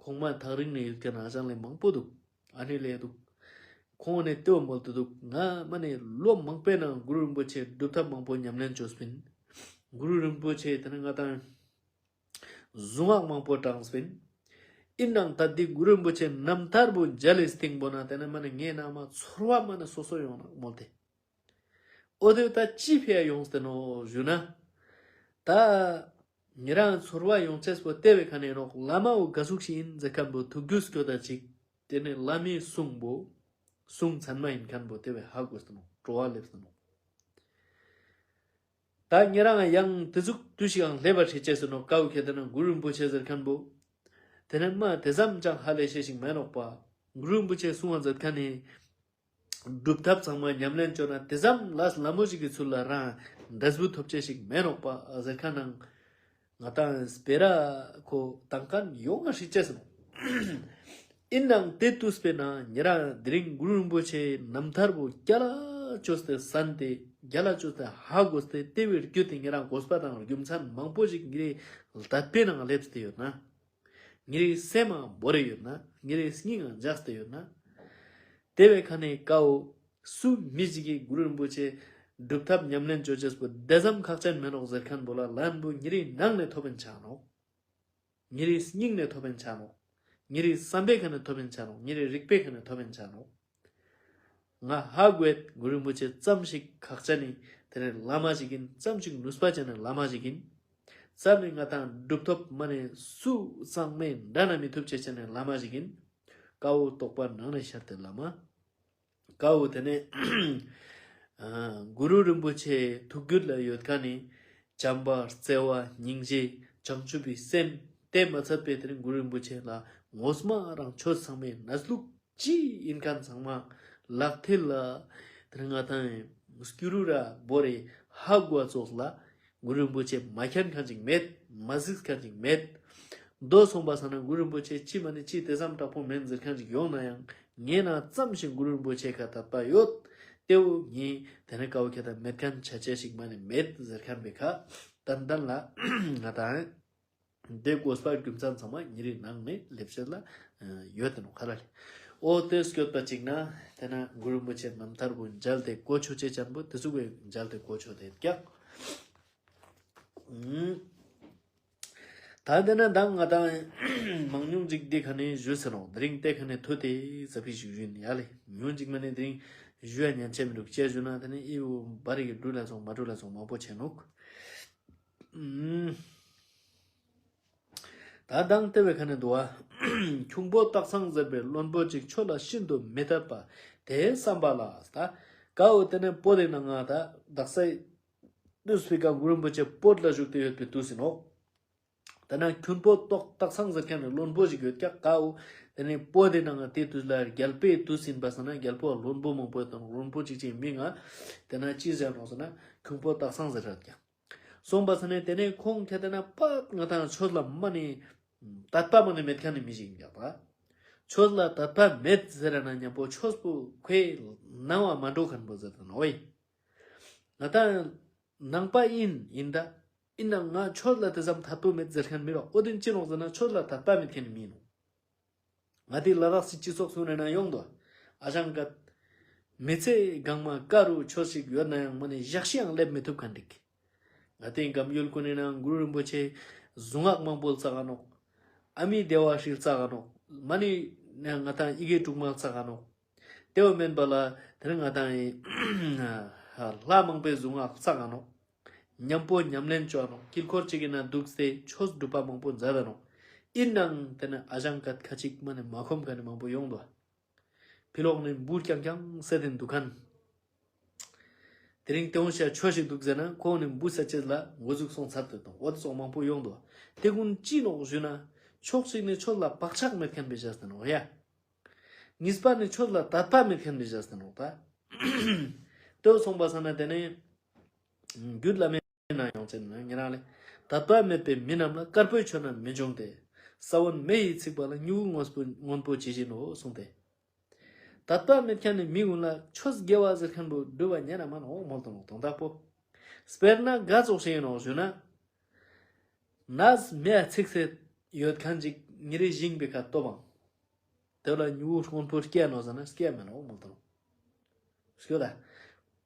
གོང་མ་ཐག་རིང་ནེ་ཡོད་ཁན་ཨ་ཞང་ལེ་མང་པོ་འདུག། ཨ་ནེ་ལེ་འདུག། ཁོང་ནེ་ལྟོས་མོལ་ཏེ་འདུག། ང་མ་ནེ་ལོ་མང་པོའི་ནང་གུ་རུ་རིན་པོ་ཆེ་སྒྲུབ་ཐབས་མང་པོ་ཉམས་ལེན་ཅོས་པིན། གུ་རུ་རིན་པོ་ཆེ་དེ་ནེ་ང་ཏང་གཟུངས་སྔགས་མང་པོ་བགྲངས་པིན། ཨིན་ནང་ད་འདི་གུ་རུ་རིན་པོ་ཆེ་རྣམ་ཐར་བོ་མཇལ་ལེ་སྟིང་པོ་ན་དེ་ནེ་མ་ནེ་ངའི་ནང་མ་ཚོར་བ་མ་ནེ་སོ་སོ་ཡོང་ན་མོལ་ཏེ། འོ་དེ་ད་ཅི་ཕི་ཡ་ཡོངས་ཏེ་ནོག་ཞུ་ན། ད་ཉེ་རང་ཚོར་བ་ཡོང་ཅེས་པོ་དེ་བོའི་ཁ་ནེ་ནོག། བླ་མ་བོ་ག་ཟུག་ཞིག་ཨིན་ཟེར་ཁན་བོ་ཐུགས་རྒྱུས་སྐྱོད་ད་ཅིག། དེ་ནེ་བླ་མའི་གསུང་བོ་ གསུང་ཚན་མ་ཡིན་མཁན་པོ་དེ་བས་ཧ་གོ་སྟེ་ནོག་སྤྲོ་བ་ལེབས་སྟེ་ནོག་ད་ཉེ་རང་ཡང་དེ་ཟུག་དུས་ཤིག་ཡང་སླེབས་པ་ཁྲིད་ཅེས་སུ་ནོག་ཀའོ་ཁྱེད་དེ་ན་གུ་རུ་རིན་པོ་ཆེ་ཟེར་མཁན་པོ། དེ་ནས་མ་དེ་ཙམ་ཅང་ཧ་ལས་ཤེས་ཤིག་མེད་ནོག་པ། གུ་རུ་རིན་པོ་ཆེ་གསུང་བ་མཛད་མཁན་ནི་སྒྲུབ་ཐབས་ཚང་མ་ཉམས་ལེན་བཅོ་ན་དེ་ཙམ་ལས་ལ་མོ་ཞིག་གི་ཚུལ་ལ་རང་འབྲས་བུ་ཐོབ་ཅེས་ཤིག་མེད་ནོག་པ་ཟེར་མཁན་ནང་ང་དང་སྤེ་ར་ཁོ་དང་མཁན་ཡོང་ང་ཧྲི་ཅེས་སུ་ནོག་ཨིན་ནང་དེ་དུས་པའི་ནང་ཉེ་རང་དེ་རིང་གུ་རུ་རིན་པོ་ཆེའི་རྣམ་ཐར་པོ་རྒྱལ་ལ་བཅོས་ཏེ་གསན་ཏེ་རྒྱལ་ལ་བཅོས་ཏེ་ཧ་གོ་སྟེ་དེ་བས་བརྒྱུད་དེ་ཉེ་རང་དགོས་པ་དང་རྒྱུ་མཚན་མང་པོ་ཞིག་ཉེ་རེ་དད་པའི་ནང་སླེབས་ཏེ་ཡོད་ན། ཉེ་རེ་སེམས་མ་བོར་རེ་ཡོད་ན། ཉེ་རེ་སྙིང་ང་འཇགས་ཏེ་ཡོད་ན། དེ་བས་ཁ་ནས་ཀའོ་སུ་མི་ཞིག་གིས་གུ་རུ་རིན་པོ་ཆེ་སྒྲུབ་ཐབས་ཉམས་ལེན་བཅོ་ཅེས་པོ་དེ་ཙམ་ཁག་ཅན་མེད་ནོག་ཟེར་མཁན་པོ་ལ་ལན་པོ་ཉེ་རེའི་ནང་ནས་ཐོབ་པིན་ཆ་ནོག་ཉེ་རེའི་སྙིང་ནས་ཐོབ་པིན་ཆ་ནོག་ཉེ་རེའི་བསམ་པའི་ཁ་ནས་ཐོབ་པིན་ཆ་ནོག་ཉེ་རེའི་རིག་པའི་ཁ་ནས་ཐོབ་པིན་ཆ་ནོག་ང་ཧ་གོ་ཡོད་གུ་རུ་རིན་པོ་ཆེ་ཙམ་ཞིག་ཁག་ཅན་ནི་དེ་ནས་བླ་མ་ཞིག་ཡིན། ཙམ་ཞིག་ནུས་པ་ཅན་ནི་བླ་མ་ཞིག་ཡིན། ཙམ་ནི་ང་དང་གྲུབ་ཐོབ་མ་ནས་སུ་ཚང་མས་འདྲ་ན་མི་ཐུབ་ཅེས་ཅན་ནི་བླ་མ་ཞིག་ཡིན། ཀའོ་རྟོགས་པ་ནང་ནས་ཤར་ཏེ་བླ་མ། ཀའོ་དེ་ནས་ཨ་གུ་རུ་རིན་པོ་ཆེ་ཐུགས་རྒྱུད་ལ་ཡོད་མཁན་ནི་བྱམས་པ་བརྩེ་བ་སྙིང་རྗེ་བྱང་ཆུབ་པའི་སེམས་དེ་མ་ཚད་པའི་དེ་ནས་གུ་རུ་རིན་པོ་ཆེ་ལ་ངོ་མ་རང་ཆོས་ཚང་མའི་གནས་ལུགས་ཅི་ཡིན་མཁན་ཚང་མ་ལག་མཐིལ་ལ་དེ་ནས་ང་དང་སྐྱུ་རུ་ར་བོར་རེ་ཧ་གོ་བ་ཙོགས་ལ་གུ་རུ་རིན་པོ་ཆེ་མ་མཁྱེན་མཁན་ཅིག་མེད། མ་གཟིགས་མཁན་ཅིག་མེད། མདོ་སོང་པ་སང་ན་གུ་རུ་རིན་པོ་ཆེ་ཅི་མ་ནི་ཅི་དེ་ཙམ་དྲག་པོ་མེན་ཟེར་མཁན་ཅིག་ཡོང་ན་ཡང་ངའི་ནང་ཙམ་ཞིག་གུ་རུ་རིན་པོ་ཆེ་ཁ་དད་པ་ཡོད། དེ་བོ་ངའི་དེ་ནས་ཀའོ་ཁྱེད་དང་མེད་མཁན་ཆ་ཅེས་ཤིག་མ་ནི་མེད་ཟེར་མཁན་པའི་ཁ་ཏན་ཏན་ལ་ང་དང་དེ་དགོས་པ་རྒྱུ་མཚན་ཚང་མ་ཉེ་རེའི་ནང་ནས་སླེབས་ཤེས་ལ་ཡོད་དེ་ནོག་ཁ་ལ་ལེ། ཨོ་དེ་སྐྱོད་པ་ཅིག་ན་དེ་ན་གུ་རུ་རིན་པོ་ཆེ་རྣམ་ཐར་པོ་མཇལ་ཏེ་གོ་ཆོད་ཅེས་ཅན་པོ་དེ་ཟུག་པའི་མཇལ་ཏེ་གོ་ཆོད་དེ་ཀྱག་ད་དེ་ན་ད་ང་དང་མང་ཉུང་ཅིག་དེ་ཁ་ནས་ཞུས་ཟེར་ནོག་དེ་རིང་དེ་ཁ་ནས་ཐུ་དེ་ཟ་ཕི་ཞུ་ཞུ་ཡིན་ཡ་ལེ། ཉུང་ཅིག་མ་ནས་དེ་རིང་ཞུ་ཡ་ཉན་ཆེ་མི་འདུག་ཅེས་ཞུ་ན་དེ་ནས་ཨི་བོ་བ་རི་གི་འགྲུལ་ལ་སོང་མ་འགྲུལ་ལ་སོང་མང་པོ་ཆེ་ནོག་ད་དང་དེ་བའི་ཁ་ནས་འདུག་བ། ཁྱུང་པོ་སྟག་ཚང་ཟེར་བའི་བློན་པོ་ཅིག་ཆོས་ལ་ཤིན་ཏུ་མི་དད་པ་དེའི་བསམ་པ་ལ་ད་ཀའོ་དེ་ནས་པོ་དེ་ན་ང་ད་དག་ས་དུས་པའི་ཀ་གུ་རུ་རིན་པོ་ཆེ་བོད་ལ་བཞུགས་ཏེ་ཡོད་པའི་དུས་ཡིན་ནོག་ད་ན་ཁྱུང་པོ་ཏོག་སྟག་ཚང་ཟེར་མཁན་ནི་བློན་པོ་ཞིག་ཡོད་ཀྱག་ཀའོ། དེ་ནས་པོ་དེ་ནང་ང་དེ་དུས་ལ་རྒྱལ་པོའི་དུས་ཡིན་པ་སང་ན་རྒྱལ་པོ་བློན་པོ་མང་པོ་ཡོད་དང་བློན་པོ་ཅིག་ཅིག་མིང་ང་དེ་ན་ཅི་ཟེར་ནོག་ཟེར་ན་ཁྱུང་པོ་སྟག་ཚང་ཟེར་ར་ཀྱག་སོང་པ་སང་ན་དེ་ནས་ཁོང་ཁྱེད་དེ་ན་པ་ང་དང་ཆོས་ལ་མ་ནི་དད་པ་མ་ནི་མེད་མཁན་ནི་མི་ཞིག་ཡིན་ཀྱག་པ། ཆོས་ལ་དད་པ་མེད་ཟེར་ར་ན་མཉམ་པོ་ཆོས་པོ་ཁོའི་ནང་བ་མ་འགྲོ་མཁན་པོ་ཟེར་དང་ཨོ་ཡེ། ང་དང་ནང་པ་ཡིན་ཡིན་ད། ཡིན་ནའང་ང་ཆོས་ལ་དེ་ཙམ་དད་པོ་མེད་ཟེར་མཁན་མི་རོགས། འོ་དེ་ཅི་རོགས་ཟེར་ན་ཆོས་ལ་དད་པ་མེད་མཁན་མི་ནོག་ང་དེ་ལ་དྭགས་སི་སྤྱི་ཚོགས་སུ་ནས་ན་ཡོང་དོ། ཨ་ཞང་ཀ་མི་ཚེ་གང་མ་ཀ་རུ་ཆོས་ཤིག་ཡོད་ན་ཡང་མ་ནི་ཞག་ཤིག་ཡང་སླེབས་མི་ཐུབ་མཁན་འགྲིག་ང་དེ་གམ་ཡུལ་ཀུན་ནས་ན་གུ་རུ་རིན་པོ་ཆེ་གཟུངས་སྔགས་མང་པོ་བསགས་ནོག་ཨ་མི་བདེ་བ་ཧྲིལ་བསགས་ནོག་མ་ནི་ང་དང་ཡི་གེ་དྲུག་མ་བསགས་ནོག་དེ་བོ་མེན་པ་ལ་དེ་རིང་ང་དང་ཡི་ལྷ་མང་པོའི་གཟུངས་སྔགས་བསགས་ནོག་མཉམ་པོ་ཉམས་ལེན་བཅོ་ནོག་དཀྱིལ་འཁོར་གཅིག་གི་ནང་འདུག་སྟེ་ཆོས་སྒྲུབ་པ་མང་པོ་མཛད་ད་ནོག་ཡིན་ནའང་དེ་ནས་ཨ་ཞང་ཀ་ཁ་ཅིག་མ་ནི་མ་ཁོམ་མཁན་ནི་མང་པོ་ཡོང་དོ། ཕི་ལོག་ནས་འབུ་རྐྱང་རྐྱང་བསད་དེ་འདུག་མཁན། དེ་རིང་དེ་འོང་ཤ་ཆོས་ཤིག་འདུག་ཟེར་ན་ཁོང་ནི་འབུ་བསད་ཅེས་ལ་འགོ་འཛུགས་སོང་ཚར་ཏེ་དང་འོ་དེ་སོགས་མང་པོ་ཡོང་དོ། དེ་ཀུན་ཅི་ནོག་ཞུ་ན་ཕྱོགས་གཅིག་ནས་ཆོས་ལ་བག་ཆགས་མེད་མཁན་པའི་བྱས་ཏེ་ནོག་ཡ། གཉིས་པ་ནི་ཆོས་ལ་དད་པ་མེད་མཁན་པའི་བྱས་ཏེ་ནོག་ད། དེ་སོང་པ་སང་ན་དེ་ནས་རྒྱུད་བླ་མའི་ནང་ཡོང་ཅེས་ན་ཉེ་རང་ལས། དད་པ་མེད་པའི་མི་རྣམས་ལ། དཀར་པོའི་ཆོས་རྣམས་མི་འབྱུང་སྟེ། ས་བོན་མེ་ཡིས་ཚིག་པ་ལ། མྱུ་གུ་སྔོན་པོ་སྔོན་པོ་ཇི་བཞིན་ནོ་གསུངས་ཏེ། དད་པ་མེད་མཁན་ནི་མི་ཀུན་ལ་ཆོས་དགེ་བ་ཟེར་མཁན་པོ་སྒྲུབ་པ་ཉན་ན་མ་ནོག་མོལ་དུ་ནོག་དོན་དག་པོ། དཔེར་ན་ག་ཙོགས་ཤིག་ཡིན་ནོག་ཞུ་ན། ནས་མེ་ཚིག་སེ་ཡོད་མཁན་ཅིག་ཉེ་རེ་ཞིང་པའི་ཁ་ལྟོ་བང་། དེ་ལ་མྱུ་གུ་སྔོན་པོ་སྐྱེ་ནོག་ཟེར་ན་སྐྱེ་མེད་ནོག་མོལ་དུ་ནོག་སྐྱོ་ད།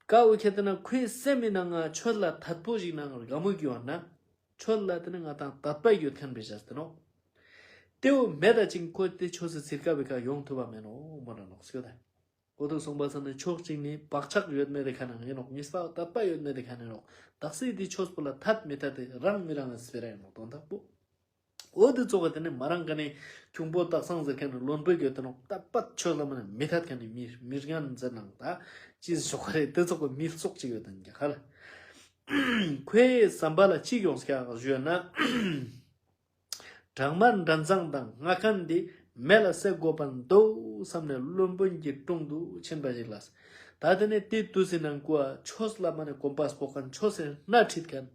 ཀ་བོ་ཁྱེད་དེ་ན་ཁོའི་སེམས་མི་ནང་ང་ཆོས་ལ་དད་པོ་ཞིག་ནང་དགའ་མོ་གི་ཡོད་ན། ཆོས་ལ་དེ་ནི་ང་དང་དད་པ་ཡོད་མཁན་པའི་བྱས་ཏེ་ནོག་དེ་བོ་མེད་ད་ཅིང་ཁོ་དེ་ཆོས་སི་ཚིར་ཀ་བའི་ཁ་ཡོང་ཐུབ་པ་མེད་ནོག་མོལ་ནོག་སྐྱོ་ད། འོ་དུ་སོང་པ་སང་ན་ཕྱོགས་གཅིག་ནི་བག་ཆགས་ཡོད་མེད་དེ་ཁ་ནང་ཡིན་ནོག་གཉིས་པ་དད་པ་ཡོད་མེད་དེ་ཁ་ནང་ཡིན་ནོག་དག་ས་དེ་ཆོས་པོ་ལ་དད་མི་དད་དེ་རང་མི་རང་ལ་སྤེ་ར་ཡིན་ནོག་དོན་དག་པོ། འོ་དེ་ཙོགས་ཀྱི་དེ་ནི་མ་རང་ཀ་ནི་ཁྱུང་པོ་སྟག་ཚང་ཟེར་མཁན་ནི་བློན་པོ་གྱོད་དེ་ནོག། ད་པད་ཆོས་ལ་མ་ནི་མི་ཐད་མཁན་ནི་མི་མི་ངན་ཟེར་ནང་ད་ཅི་ཟེར་ཞོག་ག་རེ། དེ་ཙོགས་ཀྱི་མི་ཙོགས་ཅིག་ཡོད་དང་རྒྱ་གར། ཁོའི་བསམ་པ་ལ་ཅི་ཡོང་སྐྱག་ཞུས་ན། བྲག་དམར་འདྲ་མཛངས་དང་སྔགས་མཁན་འདི་མེ་ལ་བསྲེག་དགོས་པ་འདུག་བསམ་ནས་བློན་པོ་གི་དྲུང་དུ་ཕྱིན་པ་ཞིག་ལ། ད་དེ་ནས་དེ་དུས་སི་ནང་ཀུ་ཆོས་ལ་མ་ནི་གོམ་པ་སྤོ་མཁན། ཆོས་སི་སྣ་ཁྲིད་མཁན།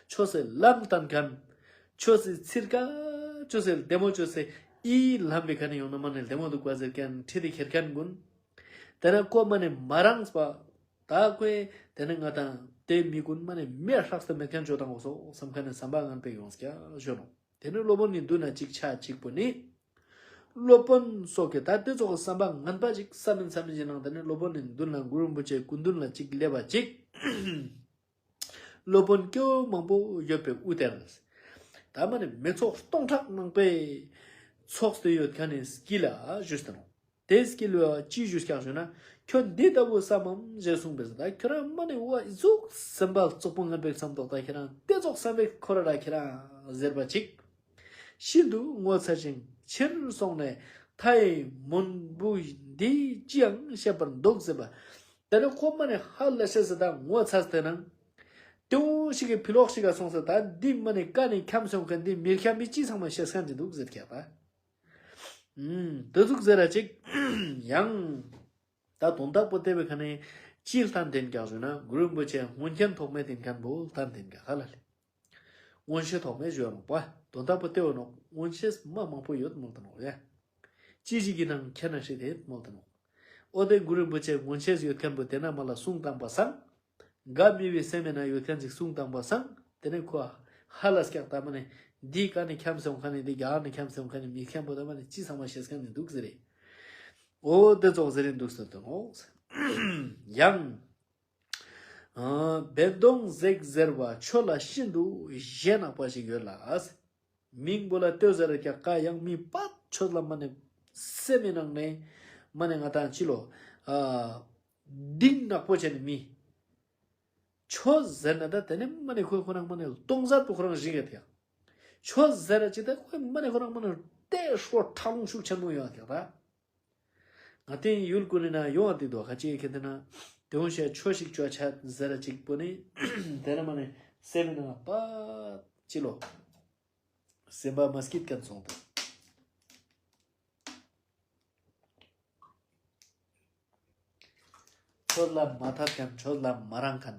ཆོས་སི་ལམ་བསྟན་མཁན། ཆོས་སི་ཚིར་ཀ་ཆོས་སི་ལྡེ་མོ་ཆོས་སི་ཨི་ལམ་པའི་ཁ་ནས་ཡོང་ན་མ་ནི་ལྡེ་མོ་འདུག་པ་ཟེར་མཁན་ཁྲིད་དེ་ཁྱེར་མཁན་ཀུན། དེ་ནས་ཁོ་མ་ནི་མ་རངས་པ། ད་ཁོས་དེ་ནས་ང་དང་དེ་མི་ཀུན་མ་ནི་མེ་ཧྲག་སྟེ་མེད་མཁན་བཅོ་བཏང་དགོས་སོ་བསམ་མཁན་ནི་བསམ་པ་ངན་པའི་ཡོང་སྐྱ་ཞོ་ནོ། དེ་ནས་སློབ་དཔོན་ནི་མདུན་ན་ཅིག་ཆ་ཅིག་པོ་ནི། སློབ་དཔོན་སོགས་ཀྱི་ད་དེ་ཙོགས་བསམ་པ་ངན་པ་ཅིག་བསམ་མིན་བསམ་མིན་ཞིག་ནང་དེ་ནས་སློབ་དཔོན་ནི་མདུན་ལ་གུ་རུ་རིན་པོ་ཆེ་སྐུ་མདུན་ལ་ཅིག་སླེབས་པ་ཅིག། སློབ་དཔོན་སྐྱེ་བོ་མང་པོ་ཡོད་པའི་དབུ་དེར། ད་མ་ནི་མི་ཚོགས་སྟོང་ཕྲག་ནང་པའི་ཚོགས་ཏེ་ཡོད་མཁན་ནི་སྐྱིད་ལ་ཞུས་ཏེ་ནོ། དེ་སྐྱིད་ལ་ཅི་ཞུས་ཀྱང་ཞུ་ན། ཁྱོད་འདི་ལྟ་བུ་བསམ་མམ་ཞེས་གསུངས་པས། ད་ཁྱོད་རང་མ་ནི་འོ་ཟུག་སེམས་པ་རྩོག་པོ་ངན་པའི་བསམ་དོག་ད་ཁྱེད་རང་དེ་ཙོགས་བསམ་པའི་ཁོ་ར་ར་ཁྱེད་རང་ཟེར་བ་ཅིག། ཤིན་ཏུ་ངོ་ཚ་ཞིང་ཕྱིར་སོང་ནས་མཐའི་མུན་བུ་འདི་ཅི་ཡང་ཤེས་པར་འདུག་ཟེར་བ། དེ་ནས་ཁོ་མ་ནི་ཧ་ལས་ཤེས་ཟེར་ད་ངོ་ཚ་སྟེ་ནང་། དེ་འོ་ཞིག་གི་ཕི་ལོག་ཞིག་ག་སོང་ཟེར་ད་འདི་མ་ནི་ཀ་ནི་འཁྱམས་སོང་མཁན་འདི་མི་འཁྱམས་མི་ཅི་ཚང་མ་ཤེས་མཁན་ཅིག་འདུག་ཟེར་ཀྱག་ད། ཨུམ། དེ་ཟུག་ཟེར་ར་ཅིག་ཡང་། ད་དོན་དག་པོ་དེ་བའི་ཁ་ནས་ཅི་ལྟར་དེན་ཀྱག་ཞུ་ན་གུ་རུ་རིན་པོ་ཆེ་སྔོན་ཆད་ཐོག་མེད་དེན་མཁན་པོ་ལྟར་དེན་ཀྱག་ཧ་ལ་ལེ། སྔོན་ཆད་ཐོག་མེད་ཞུ་ཡ་ནོག་པ། དོན་དག་པོ་དེ་བ་ནོག། སྔོན་ཆད་མ་མང་པོ་ཡོད་མོལ་ཏེ་ནོག་ཡ། ཅི་ཞིག་གི་ནང་ཁྱེད་ན་ཧྲི་དེ་མོལ་ཏེ་ནོག། འོ་དེ་གུ་རུ་རིན་པོ་ཆེ་སྔོན་ཆད་ཡོད་མཁན་པོ་དེ་ན་མ་ལ་གསུང་བཏང་པ་སང་། ག་མི་བའི་སེམས་ན་ཡོད་མཁན་ཅིག་གསུང་བཏང་པ་སང་། དེ་ནས་ཁོ་ཧ་ལ་སྐྱག་ད་མ་ནི་འདི་ཀ་ནས་འཁྱམས་སོང་མཁན་ནི་འདི་ག་ནས་འཁྱམས་སོང་མཁན་ནི་མི་འཁྱམས་པོ་ད་མ་ནི་ཅི་ཚང་མ་ཤེས་མཁན་ནི་འདུག་ཟེར་རེ། འོ་དེ་ཙོགས་ཟེར་རེ་འདུག་ཟེར་དོ་ནོག། ཡང་། ཨ་བན་དོང་ཟེག་ཟེར་བ་ཆོས་ལ་ཤིན་ཏུ་ཞེན་ནག་པ་ཞིག་ཡོད་ལ། མིང་པོ་ལ་ལྟོས་ཟེར་ར་ཀྱག་ཀ་ཡང་མི་པད་ཆོས་ལ་མ་ནི་སེམས་མི་ནང་ནས་མ་ནི་ང་དང་ཅི་ལོ། ཨ་གདིང་ནག་པོ་བྱས་ནས་མི། ཆོས་ཟེར་ན་ད་དེ་ནི་མ་ནི་ཁོ་ཁོ་རང་མ་ནི་སྟོང་ཟད་པོ་ཁོ་རང་ཞིག་ཡོད་ཀྱག། ཆོས་ཟེར་ར་ཅིག་ད་ཁོ་མ་ནི་ཁོ་རང་མ་ནི་ཏེ་ཧྲོ་ཁྲག་རླུང་ཤུགས་ཆེན་མོ་ཡོད་ཀྱག་ད། ང་དེ་ཡུལ་ཀུན་ན་ཡོང་བ་དེ་དོ་ཁ་ཅིག་ཁེ་དེ་ན་དེ་འོང་ཤ་ཆོས་ཤིག་ཅོ་ཆ་ཟེར་ར་ཅིག་པོ་ནི་དེ་ན་མ་ནི་སེམས་ནང་པ་ཅི་ལོ། སེམས་པ་མ་སྐྱིད་མཁན་སོང་དང་། ཆོས་ལ་མ་ཐད་མཁན་ཆོས་ལ་མ་རང་མཁན།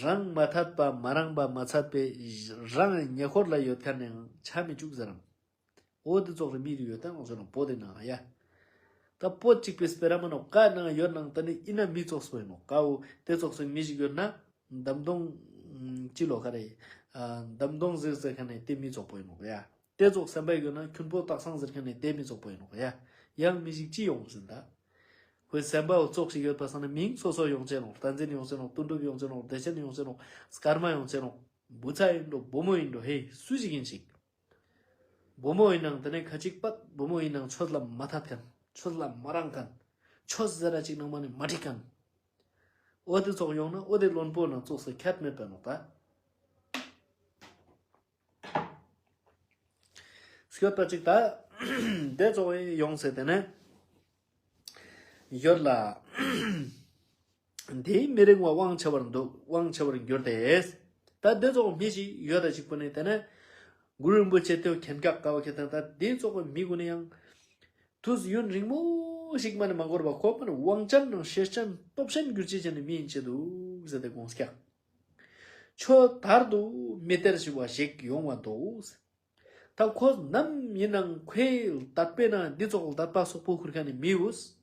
རང་མ་ཐད་པ་མ་རང་པ་མ་ཚད་པའི་རང་ཉེ་འཁོར་ལ་ཡོད་མཁན་ནི་ཆ་མི་བཅུག་ཟེར་རམ། འོ་དེ་ཙོགས་རེ་མི་རེ་ཡོད་དང་འོ་ཟེར་ནོ་བོད་དེ་ནང་ཡ། ད་བོད་གཅིག་པའི་སྤེ་ར་མ་ནོ་ཀ་ནང་ཡོད་ནང་ད་ནི་ཨི་ན་མི་ཙོགས་པོ་ཡིན་ནོ་ཀ་འོ་དེ་ཙོགས་སུ་མི་ཞིག་ཡོད་ན་འདམ་དོང་ཅི་ལོ་ཁ་རེ། འདམ་དོང་ཟེར་ཟེར་མཁན་ནི་དེ་མི་ཙོགས་པོ་ཡིན་ནོ་ཡ། དེ་ཙོགས་སེམས་པ་ཡོད་ན་ཁྱུང་པོ་སྟག་ཚང་ཟེར་མཁན་ནི་དེ་མི་ཙོགས་པོ་ཡིན་ནོ་ཡ། ཡང་མི་ཞིག་ཅི་ཡོང་ཟིན་ད། ཁོའི་སེམས་པ་འོ་ཙོགས་ཤིག་ཡོད་པ་སང་ན་མིང་སོ་སོ་ཡོང་ཅེ་ནོ། བསྟན་འཛིན་ཡོང་ཅེ་ནོ། དོན་གྲུབ་ཡོང་ཅེ་ནོ། བདེ་ཆེན་ཡོང་ཅེ་ནོ། སྐར་མ་ཡོང་ཅེ་ནོ། བུ་ཚ་ཡིན་འགྲོ་བུ་མོ་ཡིན་འགྲོ་ཧེ་སུ་ཞིག་ཡིན་ཞིག། བུ་མོ་ཡིན་ནང་དེ་ནས་ཁ་ཅིག་པད་བུ་མོ་ཡིན་ནང་ཆོས་ལ་མ་ཐད་མཁན། ཆོས་ལ་མ་རང་མཁན། ཆོས་ཟེར་ར་ཅིག་ནང་མ་ནི་མ་འགྲིག་མཁན། འོ་དེ་ཙོགས་ཡོང་ན་འོ་དེ་བློན་པོ་ནང་ཙོགས་སུ་ཁྱད་མེད་པ་ནོ་ད། སྐྱོད་པ་ཅིག་ད། དེ་ཙོགས་ཡོང་ཟེར་དེ་ནས། ཡོད་ལ། དེའི་མི་རིང་བ་དབང་ཆེ་བར་འདུག། དབང་ཆེ་བར་འགྱུར་ཏེ། ད་དེ་ཙོགས་མི་ཞིག་ཡོད་ད་ཅིག་པོ་ནི་དེ་ནས་གུ་རུ་རིན་པོ་ཆེ་དེའོ་མཁྱེན་ཀག་ཀ་བ་ཁེ་ཏང་ད་དེ་ཙོགས་པོ་མི་གུན་ནི་ཡང་དུས་ཡུན་རིང་མོ་ཞིག་མ་ནི་མ་འགོར་བ་ཁོ་མ་ནི་དབང་ཅན་ནང་ཤེས་ཅན་སྟོབས་ཅན་གྱུར་ཅེས་ཅན་ནི་མི་ཡིན་ཅེས་འདུག་ཟེར་ཏེ་དགོངས་ཀྱག། ཆོས་དར་དུ་མི་སྟེར་ཞི་བ་ཞིག་ཡོང་བ་འདུག། ད་ཁོ་ནམ་ཡིན་ནང་ཁོའི་དད་པའི་ནང་འདི་ཙོགས་དད་པ་སོག་པོ་ཁུར་མཁན་ནི་མི་འུས།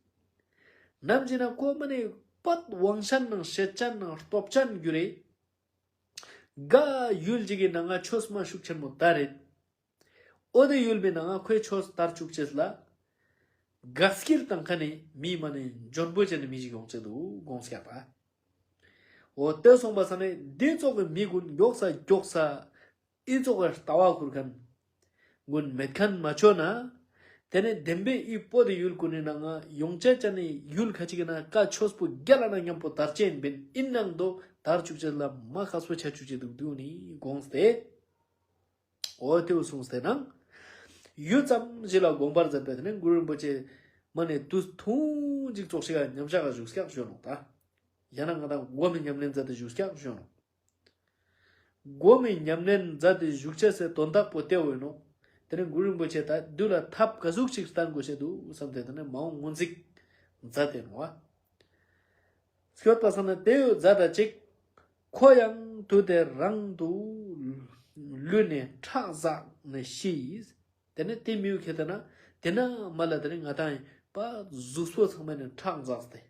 ནམ་ཅི་ན་ཁོ་མ་ནི་པད་དབང་ཅན་ནང་ཤེས་ཅན་ནང་སྟོབས་ཅན་གྱུར་རེ། ག་ཡུལ་ཅིག་གི་ནང་ང་ཆོས་མ་ཤུགས་ཆེན་མོ་དར་རེད། འོ་དེ་ཡུལ་མི་ནང་ང་ཁོའི་ཆོས་དར་བཅུག་ཅེས་ལ། དགའ་སྐྱིད་དང་ཁ་ནི་མི་མ་ནི་འཇོན་པོ་ཅན་ནི་མི་ཞིག་ཡོང་ཅེས་འདུག་དགོངས་ཀྱག་པ། འོ་དེ་སོང་པ་ས་ནི་འདི་ཙོགས་ཀྱི་མི་གུན་མགྱོགས་ས་མགྱོགས་ས་ཨི་ཙོགས་ཀྱི་ལྟ་བ་ཁུར་མཁན་གུན་མེད་མཁན་མ་ཆོ་ན། དེ་ནས་བདེན་པའི་ཨི་བོད་དི་ཡུལ་གུན་ནི་ནང་ང་ཡོང་ཅེས་ཅན་ནི་ཡུལ་ཁ་ཅིག་གི་ནང་ཀ་ཆོས་པོ་རྒྱལ་ལ་ན་མཉམ་པོ་དར་ཅེས་ཡིན་པིན། ཨིན་ནང་དོ་དར་བཅུག་ཅེས་ལ་མ་ཁག་པོ་ཆ་བཅུག་ཅེས་འདུག་འདུག་ནི་དགོངས་ཏེ། འོ་ཏེ་བོ་གསུངས་ཏེ་ནང་ཡུད་ཙམ་ཞིག་ལ་དགོངས་པར་མཛད་པས་ཏེ་ནེ་གུ་རུ་རིན་པོ་ཆེ་མ་ནེ་དུས་ཐུང་ཅིག་ཙོགས་ཤིག་ག་མཉམ་བཞག་ག་བཞུགས་སྐྱག་ཞུ་ནོག་ད། ཡང་ན་ང་དང་སྒོམ་མི་ཉམས་ལེན་མཛད་དེ་བཞུགས་སྐྱག་ཞུ་ནོག། སྒོམ་མི་ཉམས་ལེན་མཛད་དེ་བཞུགས་ཅེས་སི་དོན་དག་པོ་ཏེ་བོ་ཨིན་ནོག། ཏེ་ནེ་གུ་རུ་རིན་པོ་ཆེ་ད་དུས་ལ་ཐབས་ག་ཟུག་ཅིག་སྟན་དགོས་ཤེས་དུག་བསམ་སྟེ་ཏེ་ནེ་མ་འོངས་སྔོན་གཟིགས་མཛད་དེ་ཨིན་ནོག་པ། སྐྱོད་པ་སང་ན་ཏེ་ཡོད་མཛད་ད་ཅིག། ཁོ་ཡང་དུས་དེར་རང་དུ་ལུས་ནས་ཁྲག་འཛགས་ནས་ཤི། ཏེ་ནེ་ཏེ་མི་བོ་ཁྱེད་ལྟ་ན་ཏེ་ན་མ་ལ་ཏེ་ནེ་ང་དང་པ་གཟུགས་པོ་ཚང་མ་ནེ་ཁྲག་འཛགས་ཏེ།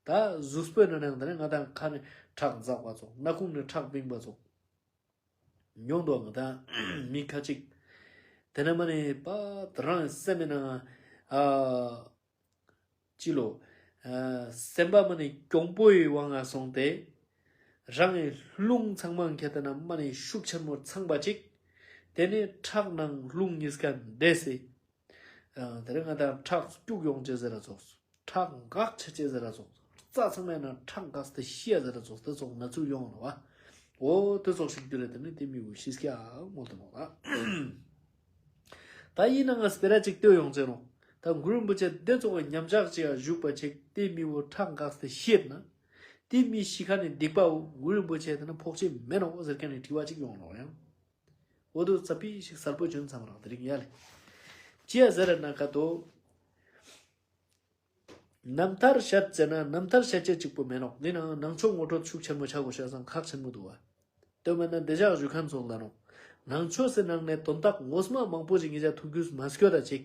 ད་གཟུགས་པོའི་ནང་ནེ་ཏེ་ནེ་ང་དང་ཁ་ནེ་ཁྲག་འཛགས་པ་ཙོགས། སྣ་ཁུང་ནེ་ཁྲག་བིང་པ་ཙོགས། མྱོང་དུག་ང་དང་མི་ཁ་ཅིག། ཏེ་ནེ་མ་ནེ་པ་རང་སེམས་མི་ནང་ཨ། ཅི་ལོ། ཨ་སེམས་པ་མ་ནེ་གྱོང་པོའི་དབང་ང་སོང་སྟེ། རང་གི་རླུང་ཚང་མ་ཁྱེད་ལྟ་ན་མ་ནེ་ཤུགས་ཆེན་མོ་ཚང་པ་ཅིག། ཏེ་ནེ་ཁྲག་ནང་རླུང་གཉིས་ཀ་འདྲེས་སེ། ཨ་ཏེ་ནེ་ང་དང་ཁྲག་སྐྱུག་ཡོང་ཅེས་ཟེར་ར་ཙོགས། ཁྲག་འགག་ཆ་ཅེས་ཟེར་ར་ཙོགས། རྩ་ཚང་མའི་ནང་ཁྲག་འགགས་ཏེ་ཤི་ཡ་ཟེར་ར་ཙོགས་ཏེ་ཙོགས་ན་ཚུལ་ཡོང་ནོག་པ། འོ་ཏེ་ཙོགས་ཤིག་གྱུར་རེ་ཏེ་ནེ་ཏེ་མི་བོ་ཤི་སྐྱག་མོལ་ཏེ་ནོག་ད། ད་ཡིན་ནའང་སྤེ་ར་ཅིག་ལྟོས་ཡོང་ཅེས་ནོག། ད་གུ་རུ་རིན་པོ་ཆེ་ཏེ་ཙོགས་ཀྱི་མཉམ་བཞག་ཅིག་ག་བཞུགས་པ་ཅིག་ཏེ་མི་བོ་ཁྲག་འགགས་ཏེ་ཤི་ན། ཏེ་མི་ཤི་ཁན་ནི་སྡིག་པ་བོ་གུ་རུ་རིན་པོ་ཆེ་ཏེ་ནེ་ཕོག་ཅེས་མེད་ནོག་ཟེར་ཁན་ནི་དྲི་བ་ཅིག་ཡོང་ནོག་ཡང་། འོ་དོ་ཙ་པིག་ཞིག་གསལ་པོ་བྱོན་ཚར་རག་ཏེ་རིང་ཡ་ལེ། ཅི་ཡ་ཟེར་ན་ཀ་ཏོ། རྣམ་ཐར་བཤད་ཟེར་ན་རྣམ་ཐར་བཤད་ཅེས་ཅིག་པོ་མེད་ནོག། འདི་ནང་ནང་ཆོས་ངོ་སྤྲོད་ཤུགས་ཆེན་མོ་ཆ་དགོས་ཤེས་སང་ཁག་ཆེན་མོ་དུག་པ། ཏེ་མེད་ན་འདི་ཞག་བཞུགས་ཁན་ཚོགས་ལ་ནོག། ནང་ཆོས་སི་ནང་ནེ་དོན་དག་ངོ་མ་མང་པོ་ཞིག་ངེད་ཅག་ཐུགས་རྒྱུས་མ་སྐྱོད་ད་ཅིག།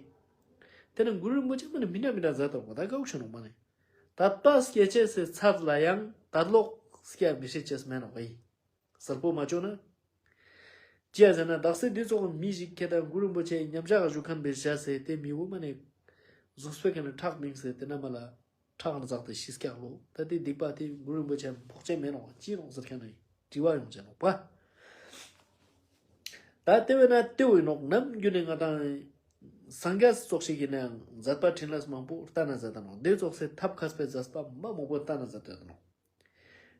ཏེ་ནེ་གུ་རུ་རིན་པོ་ཆེ་མ་ནེ་མི་འདྲ་མི་འདྲ་མཛད་དོག་པ་ད་དགའ་བོ་ཤེས་ནོག་མ་ནེ། ད་ལྟ་སྐྱེ་ཅེས་སི་ཚད་ལ་ཡང་ད་ལོག་སྐྱེ་མི་ཤེས་ཅེས་མེད་ནོག་ཨི། གསལ་པོ་མ་བྱུང་ན། ཅི་ཡ་ཟེར་ན་དག་ས་འདི་ཙོགས་མི་ཞིག་ཁྱེད་ལྟ་གུ་རུ་རིན་པོ་ཆེ་མཉམ་བཞག་ག་བཞུགས་ཁན་བེ་བཞག་སེ་ཏེ་མི་བོ་མ་ནེ་གཟུགས་པོའི་ཁ་ནེ་ཁྲག་བིངས་སེ་ཏེ་ན་མ་ལ་ཁྲག་འཛགས་ཏེ་ཤི་སྐྱག་ལོ། ད་ཏེ་སྡིག་པ་ཏེ་གུ་རུ་རིན་པོ་ཆེ་ཕོག་ཅེས་མེད་ནོག་ཅི་ནོག་ཟེར་ཁན་ནི་དྲི་བ་ཡོང་ཅེས་ནོག་པ། ད་ཏེ་བས་ན་ཏེ་བོ་ཨིན་ནོག། ནམ་རྒྱུན་ནེ་ང་དང་སངས་རྒྱས་ཙོགས་ཤིག་ཨིན་ནའང་མཛད་པ་འཕྲིན་ལས་མང་པོ་སྟན་ན་མཛད་ད་ནོག། འདི་ཙོགས་སེ་ཐབས་མཁས་པའི་མཛད་པ་མ་མང་པོ་སྟན་ན་མཛད་ད་ནོག།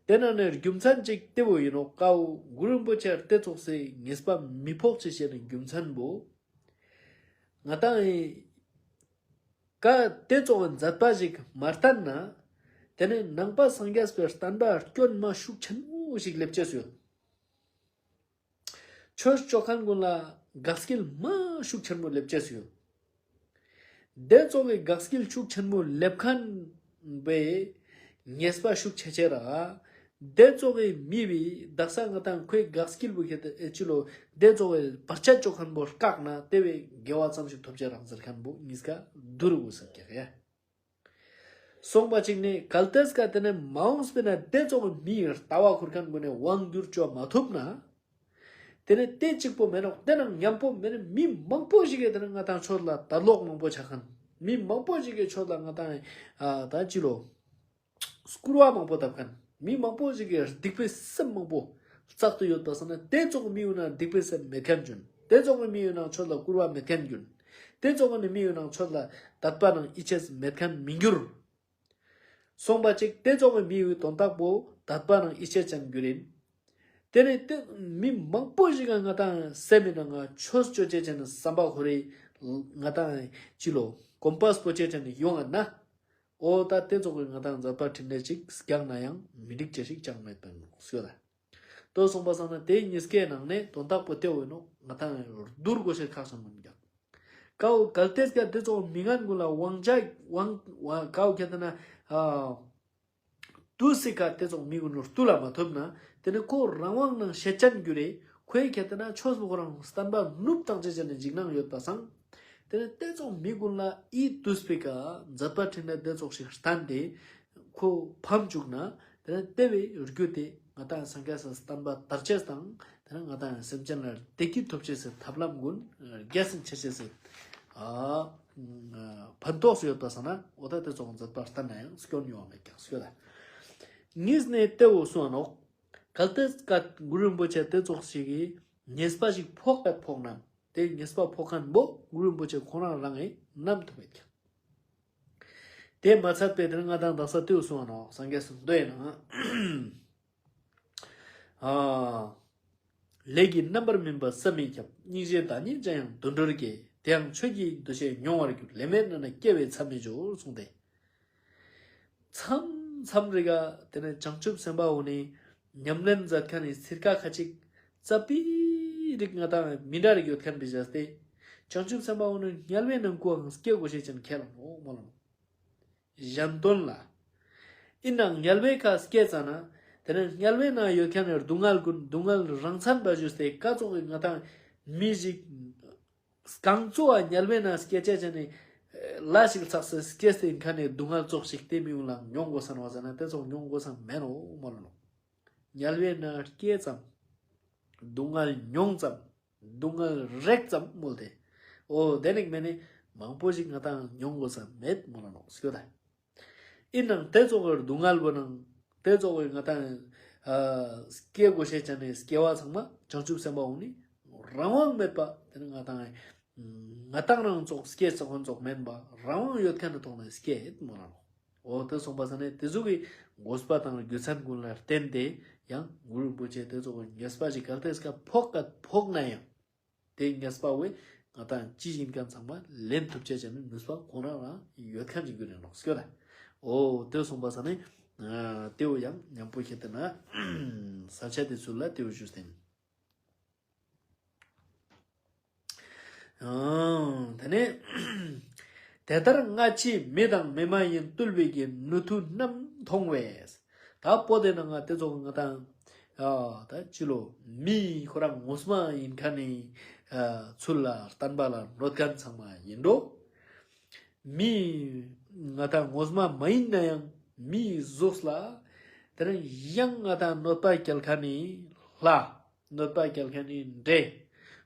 ཏེ་ནང་ནེ་རྒྱུ་མཚན་ཅིག་ཏེ་བོ་ཨིན་ནོག། ཀ་བོ་གུ་རུ་རིན་པོ་ཆེ་ཏེ་ཙོགས་སེ་ཉེས་པ་མི་ཕོག་ཅེས་ཟེར་ནི་རྒྱུ་མཚན་བོ། ང་དང་ཀ་ཏེ་ཙོགས་མཛད་པ་ཞིག་མ་སྟན་ན། ཏེ་ནེ་ནང་པ་སངས་རྒྱས་པའི་བསྟན་པ་སྐྱོན་མ་ཤུགས་ཆེན་མོ་ཞིག་ལེབ་ཅེས་ཡོད། ཆོས་ཅོ་ཁན་གུན་ལ་དགག་སྐྱེལ་མ་ཤུགས་ཆེན་མོ་ལེབ་ཅེས་ཡོད། ཏེ་ཙོགས་སི་དགག་སྐྱེལ་ཤུགས་ཆེན་མོ་ལེབ་ཁན་བོའི་ཉེས་པ་ཤུགས་ཆེ་ཆེ་རག། ཏེ་ཙོགས་སི་མི་བོའི་དག་ས་ང་དང་ཁོའི་དགག་སྐྱེལ་བོ་ཁྱེད་ལྟ་ཨེ་ཅི་ལོ། ཏེ་ཙོགས་སི་བར་ཆད་ཅོ་ཁན་བོ་བཀག་ན་ཏེ་བོའི་དགེ་བ་ཙམ་ཞིག་ཐོབ་ཅེས་རག་ཟེར་ཁན་བོ་ཉིས་ཀ་དུར་བོ་ཟེར་ཀྱག་ཡ། སོང་པ་ཅིག་ནེ་གལ་ཏེ་ཀ་ཏེ་ནེ་མ་འོངས་པའི་ནང་ཏེ་ཙོགས་མིའི་ལྟ་བ་ཁུར་ཁན་གུན་ནི་དབང་བསྒྱུར་ཅོ་མ་ཐུབ་ན། ཏེ་ནེ་ཏེ་ཅིག་པོ་མེད་ནོག། ཏེ་ནང་ཉམ་པོ་མེད་ནི་མི་མང་པོ་ཞིག་གི་ཏེ་ནེ་ང་དང་ཆོས་ལ་དད་ལོག་མང་པོ་ཆ་ཁན། མི་མང་པོ་ཞིག་གི་ཆོས་ལ་ང་དང་ཨ་ད་ཅི་ལོ། སྐུར་བ་མང་པོ་བཏབ་ཁན། མི་མང་པོ་ཞིག་གི་སྡིག་པའི་སེམས་མང་པོ་བསགས་ཏེ་ཡོད་པ་སང་ན་ཏེ་ཙོགས་མི་གུན་ན་སྡིག་པའི་སེམས་མེད་ཁན་གྱུར། ཏེ་ཙོགས་མི་གུན་ན་ཆོས་ལ་སྐུར་བ་མེད་ཁན་གྱུར། ཏེ་ཙོགས་མི་གུན་ན་ཆོས་ལ་དད་པ་ནང་ཡིད་ཆེས་མེད་ཁན་མི་གྱུར། སོང་པ་ཅིག་ཏེ་ཙོགས་མི་གུན་དོན་དག་པོ་དད་པ་ནང་ཡིད་ཆེས་ཅན་གྱུར་ཨིན། ཏེ་ནེ་ཏེ་མི་མང་པོ་ཞིག་ག་ང་དང་སེམས་མི་ནང་ང་ཆོས་ཅོ་ཅེས་ཅན་བསམ་པ་ཁོ་རེ་ང་དང་ཅི་ལོ་གོམ་པས་པོ་ཅེས་ཅན་ཡོང་ང་ན། འོ་ད་ཏེ་ཙོགས་སི་ང་དང་མཛད་པ་འཕྲིན་ལས་ཅིག་རྒྱག་ན་ཡང་མི་འགྲིག་ཅེས་ཤིག་ཅང་མེད་པ་ནོག་ཟེར་ད། ཏོ་སོང་པ་སང་ན་ཏེ་ཉིས་ཀའི་ནང་ནེ་དོན་དག་པོ་ཏེ་བོ་ཨིན་ནོག། ང་དང་དུར་གོས་ཤེས་ཁག་ཆེན་མོ་མི་རྒྱག། ཀ་བོ་གལ་ཏེ་ཀ་ཏེ་ཙོགས་མི་ངན་གུན་ལ་དབང་ཆ་དབང་དབང་ཀ་བོ་ཁྱེད་ལྟ་ན་ཨ་དུས་སི་ཀ་ཏེ་ཙོགས་མི་གུན་ལ་བསྟུན་ལ་མ་ཐུབ་ན་ཏེ་ནེ་ཁོ་རང་དབང་ནང་ཤེད་ཅན་གྱུར་རེ། ཁོའི་ཁྱེད་ལྟ་ན་ཆོས་པོ་ཁོ་རང་བསྟན་པ་ནུབ་བཏང་ཅེས་ཅན་ནི་འཇིགས་སྣང་ཡོད་པ་སང་། ཏེ་ནེ་ཏེ་ཙོགས་མི་གུན་ལ་ཨི་དུས་པའི་ཀ་མཛད་པ་འཕྲིན་ལས་ཏེ་ཙོགས་ཤིག་སྟན་ཏེ་ཁོ་ཕམ་བཅུག་ན་ཏེ་ནེ་ཏེ་བོའི་རྒྱུ་ཏེ་ང་དང་སངས་རྒྱས་སི་བསྟན་པ་དར་ཅེས་དང་ཏེ་ནེ་ང་དང་སེམས་ཅན་ལ་བདེ་སྐྱིད་ཐོབ་ཅེས་སི་ཐབས་ལམ་གུན་རྒྱས་སེ་ཆ་ཅེས་སི་ཨ་ཕན་ཐོགས་སུ་ཡོད་པ་སང་ན་འོ་ད་ཏེ་ཙོགས་མཛད་པ་སྟན་ན་ཡང་སྐྱོན་ཡོང་བ་མེད་ཀྱག་ཟེར་ད། ཉིས་ནེ་ཏེ་བོ་སོང་ནོག། གལ་ཏེ་ཀ་གུ་རུ་རིན་པོ་ཆེ་ཏེ་ཙོགས་ཤིག་གི་ཉེས་པ་ཞིག་ཕོག་པ་ཕོག་ན་ཏེ་ཉེས་པ་ཕོག་ཁན་བོ་གུ་རུ་རིན་པོ་ཆེ་ཁོ་རང་རང་ངི་ནམ་ཐུབ་མེད་ཀྱག། ཏེ་མ་ཚད་པའི་ཏེ་ནེ་ང་དང་དག་ས་ཏེ་བོ་སོང་ནོག། སངས་རྒྱས་སི་མདོའི་ནང་ཨ། ལས་ཀྱི་རྣམ་པར་སྨིན་པ་བསམ་མི་ཁྱབ། སྙིང་རྗེའི་བདག་ཉིད་ཅན་ཡང་དུད་འགྲོར་སྐྱེ། དེ་ཡང་ཆོས་ཀྱི་འདུ་ཤེས་མྱོང་བར་འགྱུར། ལས་མེད་ན་ན་སྐྱེ་བའི་མཚམས་མི་འབྱོར་གསུངས་ཏེ། མཚམས་མཚམས་རེ་ག་དེ་ནས་བྱང་ཆུབ་སེམས་དཔའ་འོ་ནི་ཉམས་ལེན་མཛད་མཁན་ནི་སིར་ཀ་ཁ་ཅིག་ཙ་པིག་རིག་ང་དང་མི་འདྲ་རིག་ཡོད་མཁན་པའི་བྱས་ཏེ། བྱང་ཆུབ་སེམས་དཔའ་འོ་ནི་དམྱལ་བའི་ནང་ཀུའང་སྐྱེ་དགོས་ཤེས་ཅན་ཁས་བླངས་ནོག་མོལ་ལ་ནོག་གཞན་དོན་ལ། ཡིན་ནའང་དམྱལ་བའི་ཁ་སྐྱེས་ཙ་ན། དེ་ནས་དམྱལ་བའི་ནང་ཡོད་མཁན་ནི་སྡུག་བསྔལ་ཀུན་སྡུག་བསྔལ་རང་མཚན་པ་ཞུས་ཏེ་ཀ་ཙོགས་ཀྱི་ང་དང་མི་ཞིག་གང་ཙོགས་དམྱལ་བའི་ནང་སྐྱེ་ཆ་ཅན་ནི་ལ་ཞིག་ཚགས་སུ་སྐྱེས་ཏེ་ཡིན་མཁན་ནི་སྡུག་བསྔལ་ཙོགས་ཤིག་དེ་མི་ཡོང་ལ་མྱོང་དགོས་ས་ནོག་ཟེར་ན་དེ་ཙོགས་མྱོང་དགོས་ས་མེད་ནོག་མོལ་ལ་ནོག་དམྱལ་བའི་ནང་སྐྱེས་ཙམ། སྡུག་བསྔལ་མྱོང་ཙམ། སྡུག་བསྔལ་རེག་ཙམ་མོལ་ཏེ། འོ་དེ་ནི་མེད་ནི་མང་པོ་ཞིག་ང་དང་མྱོང་དགོས་ས་མེད་མོལ་ལ་ནོག་སྐྱོ་ད། ཡིན་ནའང་དེ་ཙོགས་ཀྱི་སྡུག་བསྔལ་བོ་ནང་དེ་ཙོགས་ཀྱི་ང་དང་ཨ་སྐྱེ་དགོས་ཤེས་ཅན་ནི་སྐྱེ་བ་ཚང་མ་བྱང་ཆུབ་སེམས་དཔའ་འོ་ནི་རང་དབང་མེད་པ་དེ་ནི་ང་དང་ང་དང་རང་ཙོགས་སྐྱེ་ས་ཁོན་ཙོགས་མེན་པ་རང་དབང་ཡོད་མཁན་ནི་ཐོག་ནས་སྐྱེ་ཡོད་མོལ་ལ་ནོག་འོ་དེ་སོང་པ་ས་ནས་དེ་ཟུག་གི་དགོས་པ་དང་རྒྱུ་མཚན་ཀུན་ལ་བརྟེན་ཏེ་ཡང་གུ་རུ་རིན་པོ་ཆེ་དེ་ཙོགས་ཀྱི་ཉེས་པ་ཞིག་གལ་ཏེ་སྐབས་ཕོག་ག་ཕོག་ན་ཡང་དེ་ཉེས་པ་བོ་ང་དང་ཅི་ཡིན་མཁན་ཚང་མ་ལེན་ཐུབ་ཆ་ཅན་ནི་ནུས་པ་ཁོང་རང་ལ་ཡོད་མཁན་ཞིག་གྱུར་ནས་ནོག་སྐྱོ་ད། འོ་དེ་སོང་པ་ས་ནས་ཨ་དེ་བོ་ཡང་མཉམ་པོ་ཁྱེར་ཏེ་ན་ས་ཆ་དེ་ཚུལ་ལ་དེ་བོ་ཞུས་ཏེ་ཡིན། ཨང་། དེ་ནས་དེ་ལྟར་སྔ་ཕྱི་མི་དང་མི་མ་ཡིན། བཏུལ་བའི་གི་ནུས་མཐུ་རྣམས་མཐོང་བས། ད་པོ་དེ་ནང་ང་དེ་ཚོ་ང་དང་ཨ་ད་ཅི་ལོ་མི་ཁོ་རང་ངོ་མ་ཡིན་མཁན་ནི་ཨ་ཚུལ་ལ་བསྟན་པ་ལ་འགྲོ་མཁན་ཚང་མ་ཡིན་འགྲོ། མི་ང་དང་ངོ་མ་མ་ཡིན་ན་ཡང་མིའི་གཟུགས་ལ་དེ་རིང་ཡང་ང་དང་གནོད་པ་སྐྱེལ་མཁན་ནི་ལྷ། གནོད་པ་སྐྱེལ་མཁན་ནི་འདྲེ།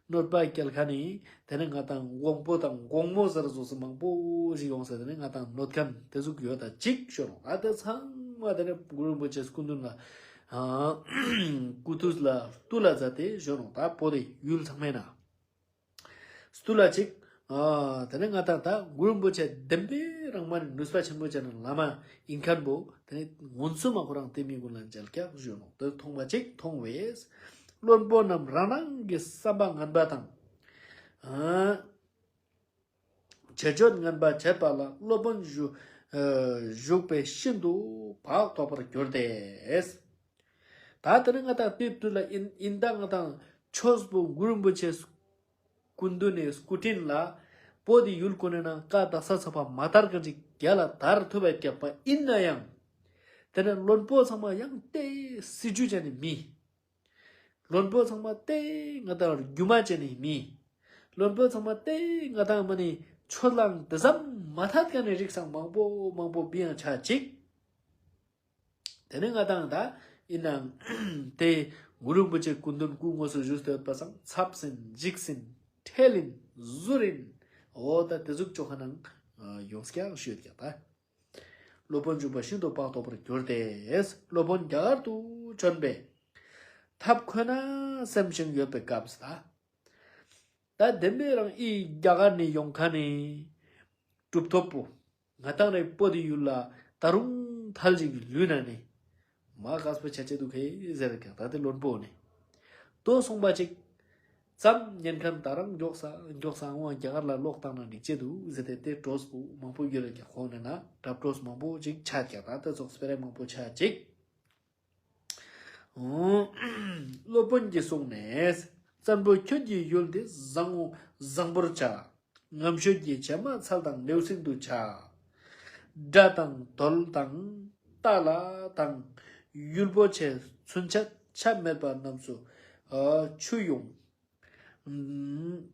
གནོད་པ་སྐྱེལ་མཁན་ནི་དེ་ནི་ང་དང་འགོང་པོ་དང་འགོང་མོ་ཟེར་ཙོགས་སུ་མང་པོ་ཞིག་ཡོང་ས་དེ་ནི་ང་དང་གནོད་མཁན་དེ་ཟུག་ཡོད་ད་ཅིག་ཤོད་ནོག་ད་དེ་ཚང་མ་དེ་ནི་གུ་རུ་རིན་པོ་ཆེ་སྐུ་མདུན་ལ་ཨ་སྐུ་ཐུགས་ལ་བཏུལ་ལ་མཛད་དེ་ཤོད་ནོག་ད་པོ་དེ་ཡུལ་ཚང་མའི་ནང་། སྟུ་ལ་ཅིག་ཨ་དེ་ནས་ང་དང་ད་གུ་རུ་རིན་པོ་ཆེ་བདེན་པའི་རང་མ་ནི་ནུས་པ་ཆེན་པོ་ཅན་ནི་བླ་མ་ཡིན་མཁན་པོ་དེ་ནས་ངོ་མཚོན་མ་ཁོ་རང་དེ་མི་ཀུན་ལ་མཇལ་ཀྱག་ཞུ་ནོག་དེ་མཐོང་བ་ཅིག་མཐོང་བས། བློན་པོ་རྣམས་རང་རང་གི་བསམ་པ་ངན་པ་དང་། ཨ་བྱེད་སྤྱོད་ངན་པ་བྱེད་པ་ལ་སློབ་དཔོན་བཞུགས་ཨ་བཞུགས་པས་ཤིན་ཏུ་བག་ཐོགས་པར་གྱུར་ཏེ། ད་དེ་ནས་ང་དང་དེ་དུས་ལ་ཡིན་ཡིན་ད་ང་དང་ཆོས་པོ་གུ་རུ་རིན་པོ་ཆེ་སྐུ་མདུན་ནས་སྐུ་དྲིན་ལ་པོ་དེ་ཡུལ་ཀུན་ནས་ནང་བཀའ་དག་ས་ཚགས་པ་མ་དར་ག་ཅིག་རྒྱ་ལ་དར་ཐུབ་པའི་རྒྱག་པ་ཡིན་ན་ཡང་། དེ་ནས་བློན་པོ་ཚང་མ་ཡང་དེ་སྲིད་ཇུས་ཅན་ནི་མི། བློན་པོ་ཚང་མ་དེ་ང་དང་རྒྱུ་མ་ཅན་ནི་མི། བློན་པོ་ཚང་མ་དེ་ང་དང་མ་ནི་ཆོས་ལའང་དེ་ཙམ་མ་ཐད་མཁན་ནི་རིགས་སང་མང་པོ་མང་པོ་བི་ཡང་ཆ་ཅིག་དེ་ནས་ང་དང་ད་ཡིན་ནའང་དེ་གུ་རུ་རིན་པོ་ཆེ་སྐུ་མདུན་སྐུ་དངོས་སུ་བཞུགས་ཏེ་ཡོད་པ་སང་ཚབ་ཟིན་འཇིགས་ཟིན་ཁྲེལ་ཡིན་ཟུར་ཡིན། འོ་ད་དེ་ཟུག་ཅོ་ཁ་ནང་ཡོངས་ཀྱང་ཞུས་ཀྱང་ད། སློབ་དཔོན་བཞུགས་པས་ཤིན་ཏུ་བག་ཐོགས་པར་གྱུར་ཏེ། སློབ་དཔོན་རྒྱ་གར་དུ་བྱོན་པས། ཐབས་ཁོ་ན་སེམས་ཤིང་ཡོད་པའི་སྐབས་སུ་ད། ད་བདེན་པའི་རང་ཨི་རྒྱ་གར་ནས་ཡོང་མཁན་ནི་གྲུབ་ཐོབ་པོ། ང་དང་རེ་པོ་དེ་ཡུལ་ལ་ད་རུང་ཐལ་ཞིག་ལུས་ན་ནི། མ་དཀགས་པོ་ཆ་ཆེ་འདུག་ཧེ་ཟེར་ཀྱང་ད་དེ་བློན་པོ་ནི། དོ་སོང་པ་ཅིག་ཙམ་ཉན་མཁན་ད་རང་མགྱོགས་ས་མགྱོགས་ས་འོང་རྒྱ་གར་ལ་ལོག་བཏང་ན་འགྲིག་ཆེ་འདུག་ཟེར་ཏེ་དེ་གྲོས་པོ་མང་པོ་ཡོད་ལ་ཀྱང་ཁོང་ནས་ན་གྲབས་གྲོས་མང་པོ་ཅིག་ཆ་ཀྱང་ད་དེ་ཙོགས་སྤེ་ར་མང་པོ་ཆ་ཅིག་འོ། སློབ་དཔོན་གྱིས་གསུངས་ནས། བཙན་པོ་ཁྱོད་ཀྱི་ཡུལ་འདི་བཟང་བོ་བཟང་པོར་བྱ། ངམ་ཤོད་ཀྱི་བྱེ་མ་ཚལ་དང་ལེའུ་སིང་དུ་བྱ། དགྲ་དང་དོལ་དང་རྟ་ལ་དང་། ཡུལ་པོ་ཆེ་ཚུན་ཆད་ཆ་མེད་པ་རྣམས་སུ་ཨ་ཆུ་ཡོང་།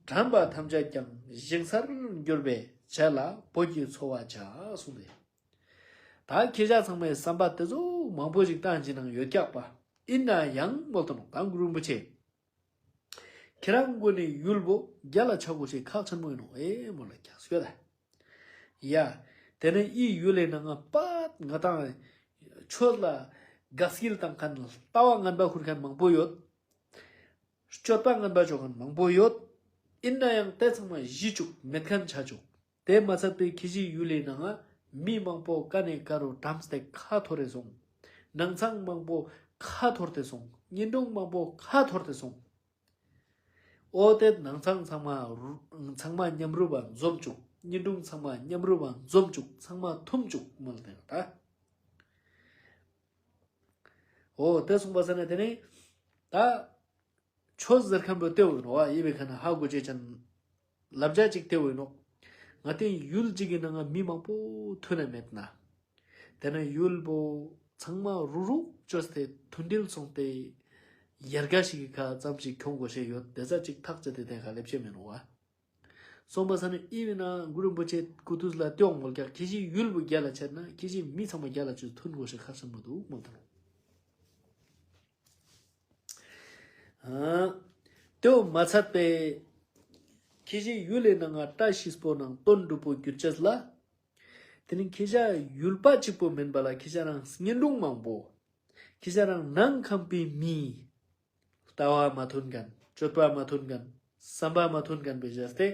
དྲན་པ་ཐམས་ཅད་ཀྱང་ཞིང་སར་འགྱུར་བའི་བྱེད་ལ་བོད་ཀྱི་འཚོ་བ་བྱ་གསུངས་ཏེ། ད་ཁྱེད་ཅག་ཚང་མའི་བསམ་པ་དེ་ཚོ་མང་པོ་ཞིག་བཏང་ཅི་ནང་ཡོད་ཀྱག་པ། ཡིན་ན་ཡང་མོལ་ཏོ་ནོག་ད་གུ་རུ་རིན་པོ་ཆེ། ཁྱེད་རང་ཀུན་ནི་ཡུལ་པོ་རྒྱ་ལ་ཆ་དགོས་ཤེས་ཁག་ཆེན་མོ་ཡིན་ནོག་ཨེ་མོལ་ལ་ཀྱག་ཤོད་ད། ཡ། དེ་ནས་ཨི་ཡུལ་ལས་ནང་ང་པད་ང་དང་ཆོས་ལ་དགའ་སྐྱིད་བཏང་མཁན་ལྟ་བ་ངན་པ་ཁུར་མཁན་མང་པོ་ཡོད། སྤྱོད་པ་ངན་པ་ཅོ་མཁན་མང་པོ་ཡོད། ཡིན་ན་ཡང་དེ་ཚང་མ་ཞི་བཅུག་མེད་མཁན་ཆ་བཅུག་དེ་མ་ཚད་པའི་ཁྱི་ཞིག་ཡུལ་ལས་ནང་ང་མི་མང་པོ་ཀ་ནས་ཀ་རུ་གྲམས་ཏེ་ཁ་འཐོར་རེ་སོང་། ནང་ཚང་མང་པོ་ཁ་འཐོར་ཏེ་སོང་། ཉེན་དྲུང་མང་པོ་ཁ་འཐོར་ཏེ་སོང་། འོ་དེ་ནང་ཚང་ཚང་མ་རུ་ཚང་མ་མཉམ་རུབ་པ་འཛོམས་བཅུག། གཉེན་དྲུང་ཚང་མ་མཉམ་རུབ་པ་འཛོམས་བཅུག། ཚང་མ་ཐུམ་བཅུག་མོལ་ཏེ་ད། འོ་དེ་གསུངས་པ་ས་ན་དེ་ནི་ད་ཆོས་ཟེར་མཁན་པོ་དེ་བོ་ཡིན་ནོག་པ། ཡིན་པའི་ཁ་ན་ཧ་གོ་ཅེས་ཅན་ལབ་བྱ་ཅིག་དེ་བོ་ཡིན་ནོག། ང་ཏི་ཡུལ་གཅིག་གི་ནང་ང་མི་མང་པོ་མཐུན་ན་མེད་ན། དེ་ན་ཡུལ་པོ་ཚང་མ་རུག་རུག་བཅོས་ཏེ་མཐུན་སྒྲིལ་སོང་སྟེ་ཡར་རྒྱས་ཤིག་གི་ཁ་ཙམ་ཞིག་ཁྱོང་དགོས་ཤེས་ཡོད། དེ་ཚ་ཅིག་ཐག་བཅད་དེ་དེ་ཁ་ལེབ་ཤེས་མེད་ནོག་པ། སོང་པ་ས་ནི་ཨི་བི་ན་གུ་རུ་རིན་པོ་ཆེ་སྐུ་དུས་ལ་ཏེའོ་མོལ་ཀྱག་ཁྱེ་ཞིག་ཡུལ་པོ་རྒྱལ་ལ་ཆེར་ན་ཁྱེ་ཞིག་མི་ཚང་མ་རྒྱལ་ལ་ཆུ་མཐུན་དགོས་ཤེས་ཁ་ཤམ་མ་འདུག་མོལ་ཏེ་ནོག། ཨ་ཏེའོ་མ་ཚད་པའི་ཁྱེ་ཞིག་ཡུལ་ལི་ནང་ང་བཀྲ་ཤིས་པོ་ནང་དོན་འགྲུབ་པོ་གྱུར་ཅེས་ལ། དེ་ནི་ཁྱེ་ཞ་ཡུལ་པ་གཅིག་པོ་མིན་པ་ལ་ཁྱེ་ཞ་རང་གཉེན་དྲུང་མང་པོ། ཁྱེ་ཞ་རང་ནང་ཁམས་པའི་མི། ལྟ་བ་མ་མཐུན་མཁན། སྤྱོད་པ་མ་མཐུན་མཁན། བསམ་པ་མ་མཐུན་མཁན་པའི་བཞག་སྟེ།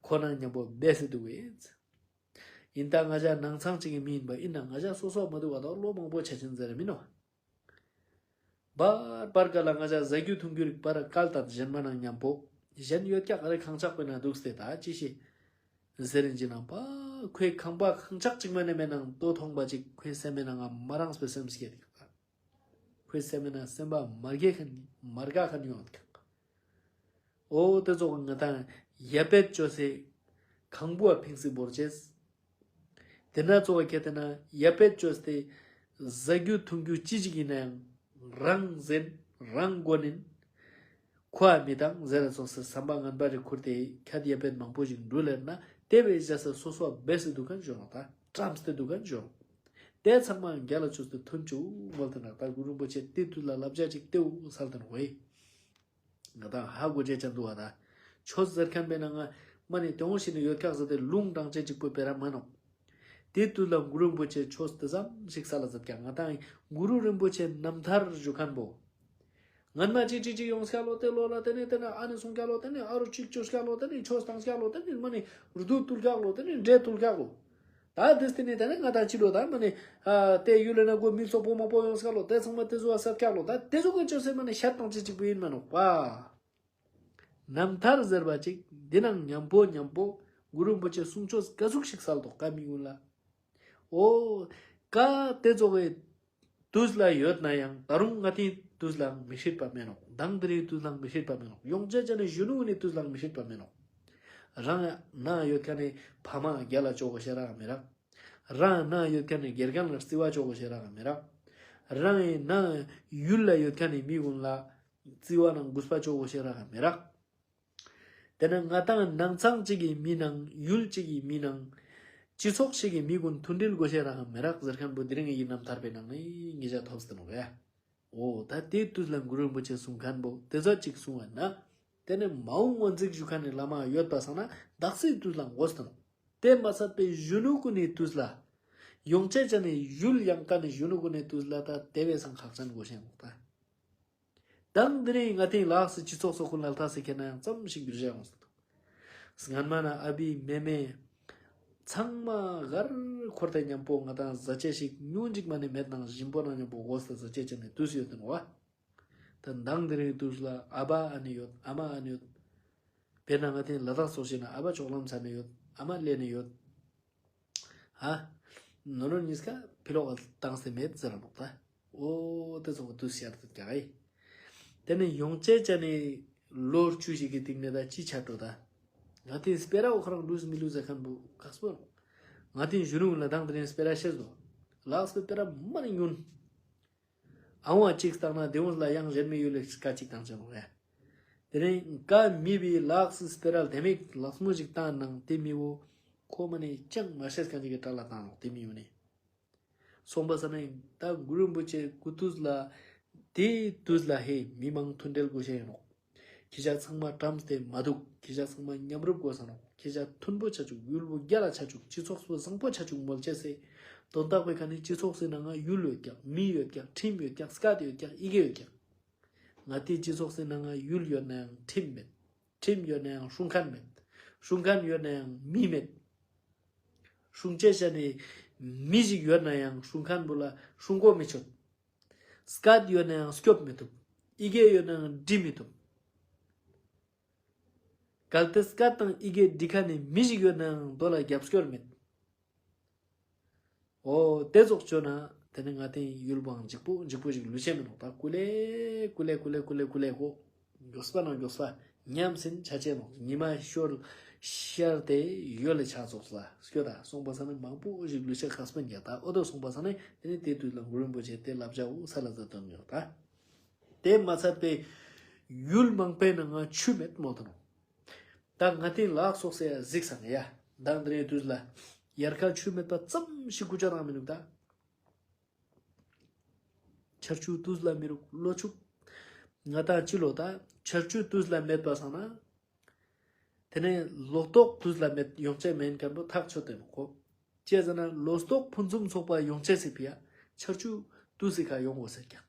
ཁོ་ན་མཉམ་པོ་སྦས་སེ་འདུག་པས། ཡིན་ད་ང་ཞ་ནང་ཚང་གཅིག་གི་མི་ཡིན་པ་ཡིན་ན་ང་ཞ་སོ་སོ་མ་འདུག་པ་དང་ལོ་མང་པོ་ཆ་ཆེན་ཟེར་མིན་ནོག། བར་བར་ག་ལ་ང་ཞ་ཟ་རྒྱུ་འཐུང་རྒྱུ་རིག་པར་སྐལ་དང་གཞན་མ་ནང་མཉམ་པོ། གཞན་ཡོད་ཀྱག་རེ་ཁང་ཆག་པའི་ནང་འདུག་སྟེ་ད་ཅི་ཞིག་ཟེར་རིན་ཅི་ནང་པ། ཁོའི་ཁང་པ་ཁང་ཆག་ཅིག་མ་ནེ་མེད་ནང་ལྟོ་ཐོང་པ་ཅིག་ཁོའི་སེམས་མེད་ནང་ང་མ་རངས་པའི་སེམས་སྐྱེ་འདུག། ཁོའི་སེམས་མེད་ནང་སེམས་པ་མ་རྒས་མཁན་མ་རྒས་མཁན་ཡོང་འདུག། འོ་དེ་ཚོ་ང་དང་ཡ་པད་ཅོས་སེ་ཁང་པ་ཕིང་སི་བོར་ཅེས། དེ་ན་ཚོ་བ་ཁྱེད་དེ་ན་ཡ་པད་ཅོས་ཏེ་ཟ་རྒྱུ་འཐུང་རྒྱུ་ཅི་ཞིག་ཡིན་ནའང་རང་ཟེན་རང་མགོ་ནིན། ཁོ་ཨ་མི་དང་ཟེར་ལ་སོང་སེ་བསམ་པ་ངན་པ་རེ་ཁུར་ཏེ་ཁྱད་ཡ་པད་མང་པོ་ཞིག་འགྲུལ་ལེར་ན་དེ་བས་བཞག་ས་སོ་སོ་སྦས་སེ་འདུག་མཁན་ཞོ་ནོག་ད་བཀྲམས་ཏེ་འདུག་མཁན་ཞོ་ནོག། དེ་ཚང་མ་རྒྱལ་ལ་ཆུ་སྟེ་མཐུན་ཆུ་མོལ་ཏེ་ན་ད་གུ་རུ་རིན་པོ་ཆེ་དེ་དུས་ལ་བསླབ་བྱ་ཅིག་དེའུ་སལ་ཏེ་ན་འོ་ཡེ། ང་དང་ཧ་གོ་ཅེས་ཅན་འདུག་པ་ད། ཆོས་ཟེར་མཁན་པའི་ནང་ང་མ་ནི་དེ་འོང་ཞིག་ནི་ཡོད་ཀྱག་ཟེར་ཏེ་ལུང་དྲངས་ཅེས་གཅིག་པོ་སྤེ་ར་མ་ནོག། དེ་དུས་ལ་གུ་རུ་རིན་པོ་ཆེ་ཆོས་དེ་ཙམ་ཞིག་སལ་ལ་ཟེར་ཀྱག། ང་དང་གུ་རུ་རིན་པོ་ཆེ་རྣམ་ཐར་ཞུ་མཁན་པོ། ངན་མ་ཅིག་ཅིག་ཅིག་ཡོང་སྐྱག་ལོ་དེ་ལོ་ལ་དེ་ནི་དེ་ན་ཨ་ནི་སོང་སྐྱག་ལོ་དེ་ནི་ཨ་རུ་ཅིག་ཅོ་སྐྱག་ལོ་དེ་ནི་ཆོས་བཏང་སྐྱག་ལོ་དེ་ནི་མ་ནི་རུ་དུ་ཏུལ་སྐྱག་ལོ་དེ་ནི་འདྲེ་ཏུལ་སྐྱག་ལོ། ད་དེ་སྟེ་ནི་དེ་ནི་ང་དང་ཅི་ལོ་ད་མ་ནི་ཨ་དེ་ཡུལ་ལ་ན་གོ་མི་ཚོགས་པོ་མང་པོ་ཡོང་སྐྱག་ལོ་དེ་ཚང་མ་དེ་ཟུ་བ་སལ་སྐྱག་ལོ་ད་དེ་ཟུ་གོ་ཅོ་སེ་མ་ནི་ཤད་བཏང་ཅེས་གཅིག་པོ་ཡིན་མ་ནོག་པ། རྣམ་ཐར་ཟེར་བ་ཅིག་འདི་ནང་མཉམ་པོ་མཉམ་པོ་གུ་རུ་རིན་པོ་ཆེ་གསུང་ཆོས་ག་ཟུག་ཞིག་སལ་དོག་ག་མི་ཡུལ་ལ། འོ། ཀ་དེ་ཚོ་གི་དུས་ལ་ཡོད་ན་ཡང་ད་རུང་ང་ཏིའི་དུས་ལའང་མི་སྲིད་པ་མེན་ནོག། མདང་དེ་རིང་དུས་ལའང་མི་སྲིད་པ་མེན་ནོག། ཡོང་ཅེས་ཅན་ནི་གཞོན་ནུ་ནི་དུས་ལའང་མི་སྲིད་པ་མེན་ནོག། རང་ན་ཡོད་ཁན་ནི་ཕ་མ་རྒྱལ་ལ་ཅོ་གོ་ཤེས་རག་མི་རག། རང་ན་ཡོད་ཁན་ནི་དགེ་རྒན་ལ་རྩི་བ་ཅོ་གོ་ཤེས་རག་མི་རག། རང་ཡི་ན་ཡུལ་ལ་ཡོད་ཁན་ནི་མི་ཀུན་ལ་རྩི་བ་ནང་གུས་པ་ཅོ་གོ་ཤེས་རག་མི་རག། དེ་ན་ང་ཏང་ནང་ཚང་གཅིག་གི་མི་ནང་ཡུལ་གཅིག་གི་མི་ནང་སྤྱི་ཚོགས་ཤིག་གི་མི་ཀུན་མཐུན་སྒྲིལ་གོ་ཤེས་རག་མི་རག་ཟེར་ཁན་པོ་དེ་རིང་ངེ་གི་རྣམ་ཐར་པའི་ནང་ནེ་ངེ་ཅ་ཐོབ་སྟེ་ནོག་ཡ། འོ་ད་དེའི་དུས་ལ་གུ་རུ་རིན་པོ་ཆེ་གསུང་ཁན་པོ་དེ་ཚོ་གཅིག་གསུང་བ་ན། དེ་ནེ་མ་འོངས་པ་འཛིན་ཞུ་ཁན་ནི་བླ་མ་ཡོད་པ་སང་ན་དག་སའི་དུས་ལ་འགོ་སྟེ་ནོག། དེ་མ་ཚད་པའི་གཞོན་ནུ་ཀུན་ནི་དུས་ལ། ཡོང་ཅེས་ཅན་ནི་ཡུལ་ཡང་ཀ་ནི་གཞོན་ནུ་ཀུན་ནི་དུས་ལ་ད་དེ་བས་སང་ཁག་ཅན་གོ་ཤེས་ནོག་ད། མདང་དེ་རིང་ང་ཏིའི་ལགས་སི་སྤྱི་ཚོགས་སོགས་ཀུན་ལ་ལྟ་སེ་ཁྱེར་ན་ཡང་ཙམ་ཞིག་འགྱུར་བ་ཡོང་སྟེ་འདུག། སྔན་མ་ན་ཨ་བི་མེ་མེ་ཚང་མ་གར་འཁོར་ཏེ་ཉམ་པོ་ང་ཏང་ཟ་ཅེས་ཤིག་ཉུང་ཅིག་མ་ནེ་མེད་ནང་ཞིམ་པོ་ནང་ཉམ་པོ་གོ་སྟེ་ཟ་ཅེས་ཅན་ནི་དུས་ཡོད་དེ་ནོག་པ། ད་མདང་དེ་རིང་དུས་ལ་ཨ་བ་ཨ་ནེ་ཡོད། ཨ་མ་ཨ་ནེ་ཡོད། དཔེར་ན་ང་ཏིའི་ལ་དྭགས་སོགས་ཤིག་ན་ཨ་བ་ཅོག་ལམ་ཚ་ནེ་ཡོད། ཨ་མ་ལེ་ནེ་ཡོད། ཧ། ནོ་ནོ་ཉིས་ཀ་ཕི་ལོག་ག་བཏང་སྟེ་མེད་ཟེར་ར་ནོག་ད། འོ་དེ་ཚོགས་དུས་ཤར་དུ་རྒྱག་ཨེ། དེ་ནེ་ཡོང་ཅེས་ཅན་ནི་ལོ་བཅུ་ཞིག་གི་སྟིང་ནེ་ད་ཅི་ཆ་འགྲོ་ད། ང་ཏིའི་སྤེ་ར་འོ་ཁ་རང་ལུས་མི་ལུས་ཟེར་ཁན་པོ་ཁག་སྤོ་རོག། ང་ཏིའི་གཞོན་ནུ་ལ་དང་དེ་རིང་སྤེ་ར་ཤེས་དོ། ལགས་སྤེ་ར་མ་ནེ་ཉུན། ཨ་བོ་གཅིག་བཏང་ན་དེ་བོ་ལ་ཡང་གཞན་མི་ཡུལ་ལ་ཀ་གཅིག་བཏང་ཆ་ནོག་ཡ། དེ་རིང་ཀ་མི་བི་ལགས་སི་སྤེ་ར་ལྡེ་མིག་ལགས་མོ་ཞིག་བཏང་ནང་དེ་མི་བོ་ཁོ་མ་ནེ་ཅང་མ་ཤེས་ཁན་ཅིག་གི་གྲལ་ལ་བཏང་ནོག་དེ་མི་བོ་ནི། སོང་པ་ས་ནེ་ད་གུ་རུ་རིན་པོ་ཆེ་སྐུ་དུས་ལ་དེའི་དུས་ལ་ཧེ་མི་མང་མཐུན་འབྲེལ་གོ་ཤེས་ཡིན་ནོག། ཁྱེ་ཞ་ཚང་མ་བཀྲམས་ཏེ་མ་འདུག། ཁྱེ་ཞ་ཚང་མ་མཉམ་རུབ་དགོས་ས་ནོག། ཁྱེ་ཞ་མཐུན་པོ་ཆ་བཅུག། ཡུལ་པོ་རྒྱལ་ལ་ཆ་བཅུག། སྤྱི་ཚོགས་པོ་བཟང་པོ་ཆ་བཅུག་མོལ་ཅེས་སི་དོན་དག་པའི་ཁ་ནེ་སྤྱི་ཚོགས་སི་ནང་ང་ཡུལ་ཡོད་ཀྱག། མི་ཡོད་ཀྱག། ཁྲིམས་ཡོད་ཀྱག། སྐད་ཡོད་ཀྱག། ཡི་གེ་ཡོད་ཀྱག། ང་ཏིའི་སྤྱི་ཚོགས་སི་ནང་ང་ཡུལ་ཡོད་ན་ཡང་ཁྲིམས་མེད། ཁྲིམས་ཡོད་ན་ཡང་སྲུང་མཁན་མེད། སྲུང་མཁན་ཡོད་ན་ཡང་མི་མེད། སྲུང་ཅེས་ཅན་ནི་མི་ཞིག་ཡོད་ན་ཡང་སྲུང་མཁན་པོ་ལ་སྲུང་གོ་མི་ཆོད། སྐད་ཡོད་ན་ཡང་སྐྱོབ་མི་ཐུབ། ཡི་གེ་ཡོད་ན་ཡང་འབྲི་མི་ཐུབ། གལ་ཏེ་སྐད་དང་ཡི་གེ་འབྲི་མཁན་ནི་མི་ཞིག་ཡོད་ནའང་དོ་ལ་རྒྱབ་སྐྱོར་མེད། འོ་དེ་ཙོགས་བཅོ་ན་དེ་ནི་ང་ཏིའི་ཡུལ་བོའང་འཇིགས་པོ་འཇིགས་པོ་ཞིག་ལུས་ཆེ་མི་ནོག་ད། ཀུ་ལེ་ཀུ་ལེ་ཀོ། མགྱོགས་པ་ནང་མགྱོགས་པ་ཉམས་སིན་ཆ་ཆེ་ནོག། ཉི་མ་ཤོར་ཤར་ཏེ་ཡོལ་ལེ་ཆ་ཙོགས་ལ་སྐྱོད་ད་སོང་པ་སང་ན་མང་པོ་ཞིག་ལུས་ཆེ་ཁག་སྤེན་རྒྱག་ད། འོ་དོ་སོང་པ་སང་ན་དེ་ནི་དེ་དུས་ལ་གུ་རུ་རིན་པོ་ཆེ་དེ་ལབ་བྱའོ་ས་ལ་ཟ་དོན་ཡོད་ད། དེ་མ་ཚད་པའི་ཡུལ་མང་པོའི་ནང་ང་ཆུ་མེད་མོལ་ཏེ་ནོག། ད་ང་ཏིའི་ལ་དྭགས་སོགས་སེ་གཟིགས་སང་ཡ། མདང་དེ་རིང་དུས་ལ་དབྱར་ཁ་ཆུ་མེད་པ་ཙམ་ཞིག་ཀུ་ཅོ་རང་མི་ནུག་ད། ཆར་ཆུ་དུས་ལ་མི་རུག། ལོ་ཕྱུགས་ང་ཏང་ཅི་ལོ་ད་ཆར་ཆུ་དུས་ལ་མེད་པ་སང་ན། དེ་ནས་ལོ་ཏོག་དུས་ལ་མེད་ཡོང་ཆ་མེན་མཁན་པོ་ཐག་ཆོད་དེ་ནོག་གོ། ཅི་ཟེར་ན་ལོ་ཏོག་ཕུན་སུམ་ཚོགས་པ་ཡོང་ཆ་སི་ཕི་ཡ་ཆར་ཆུ་དུས་སི་ཁ་ཡོང་དགོས་ཟེར་ཀྱང་།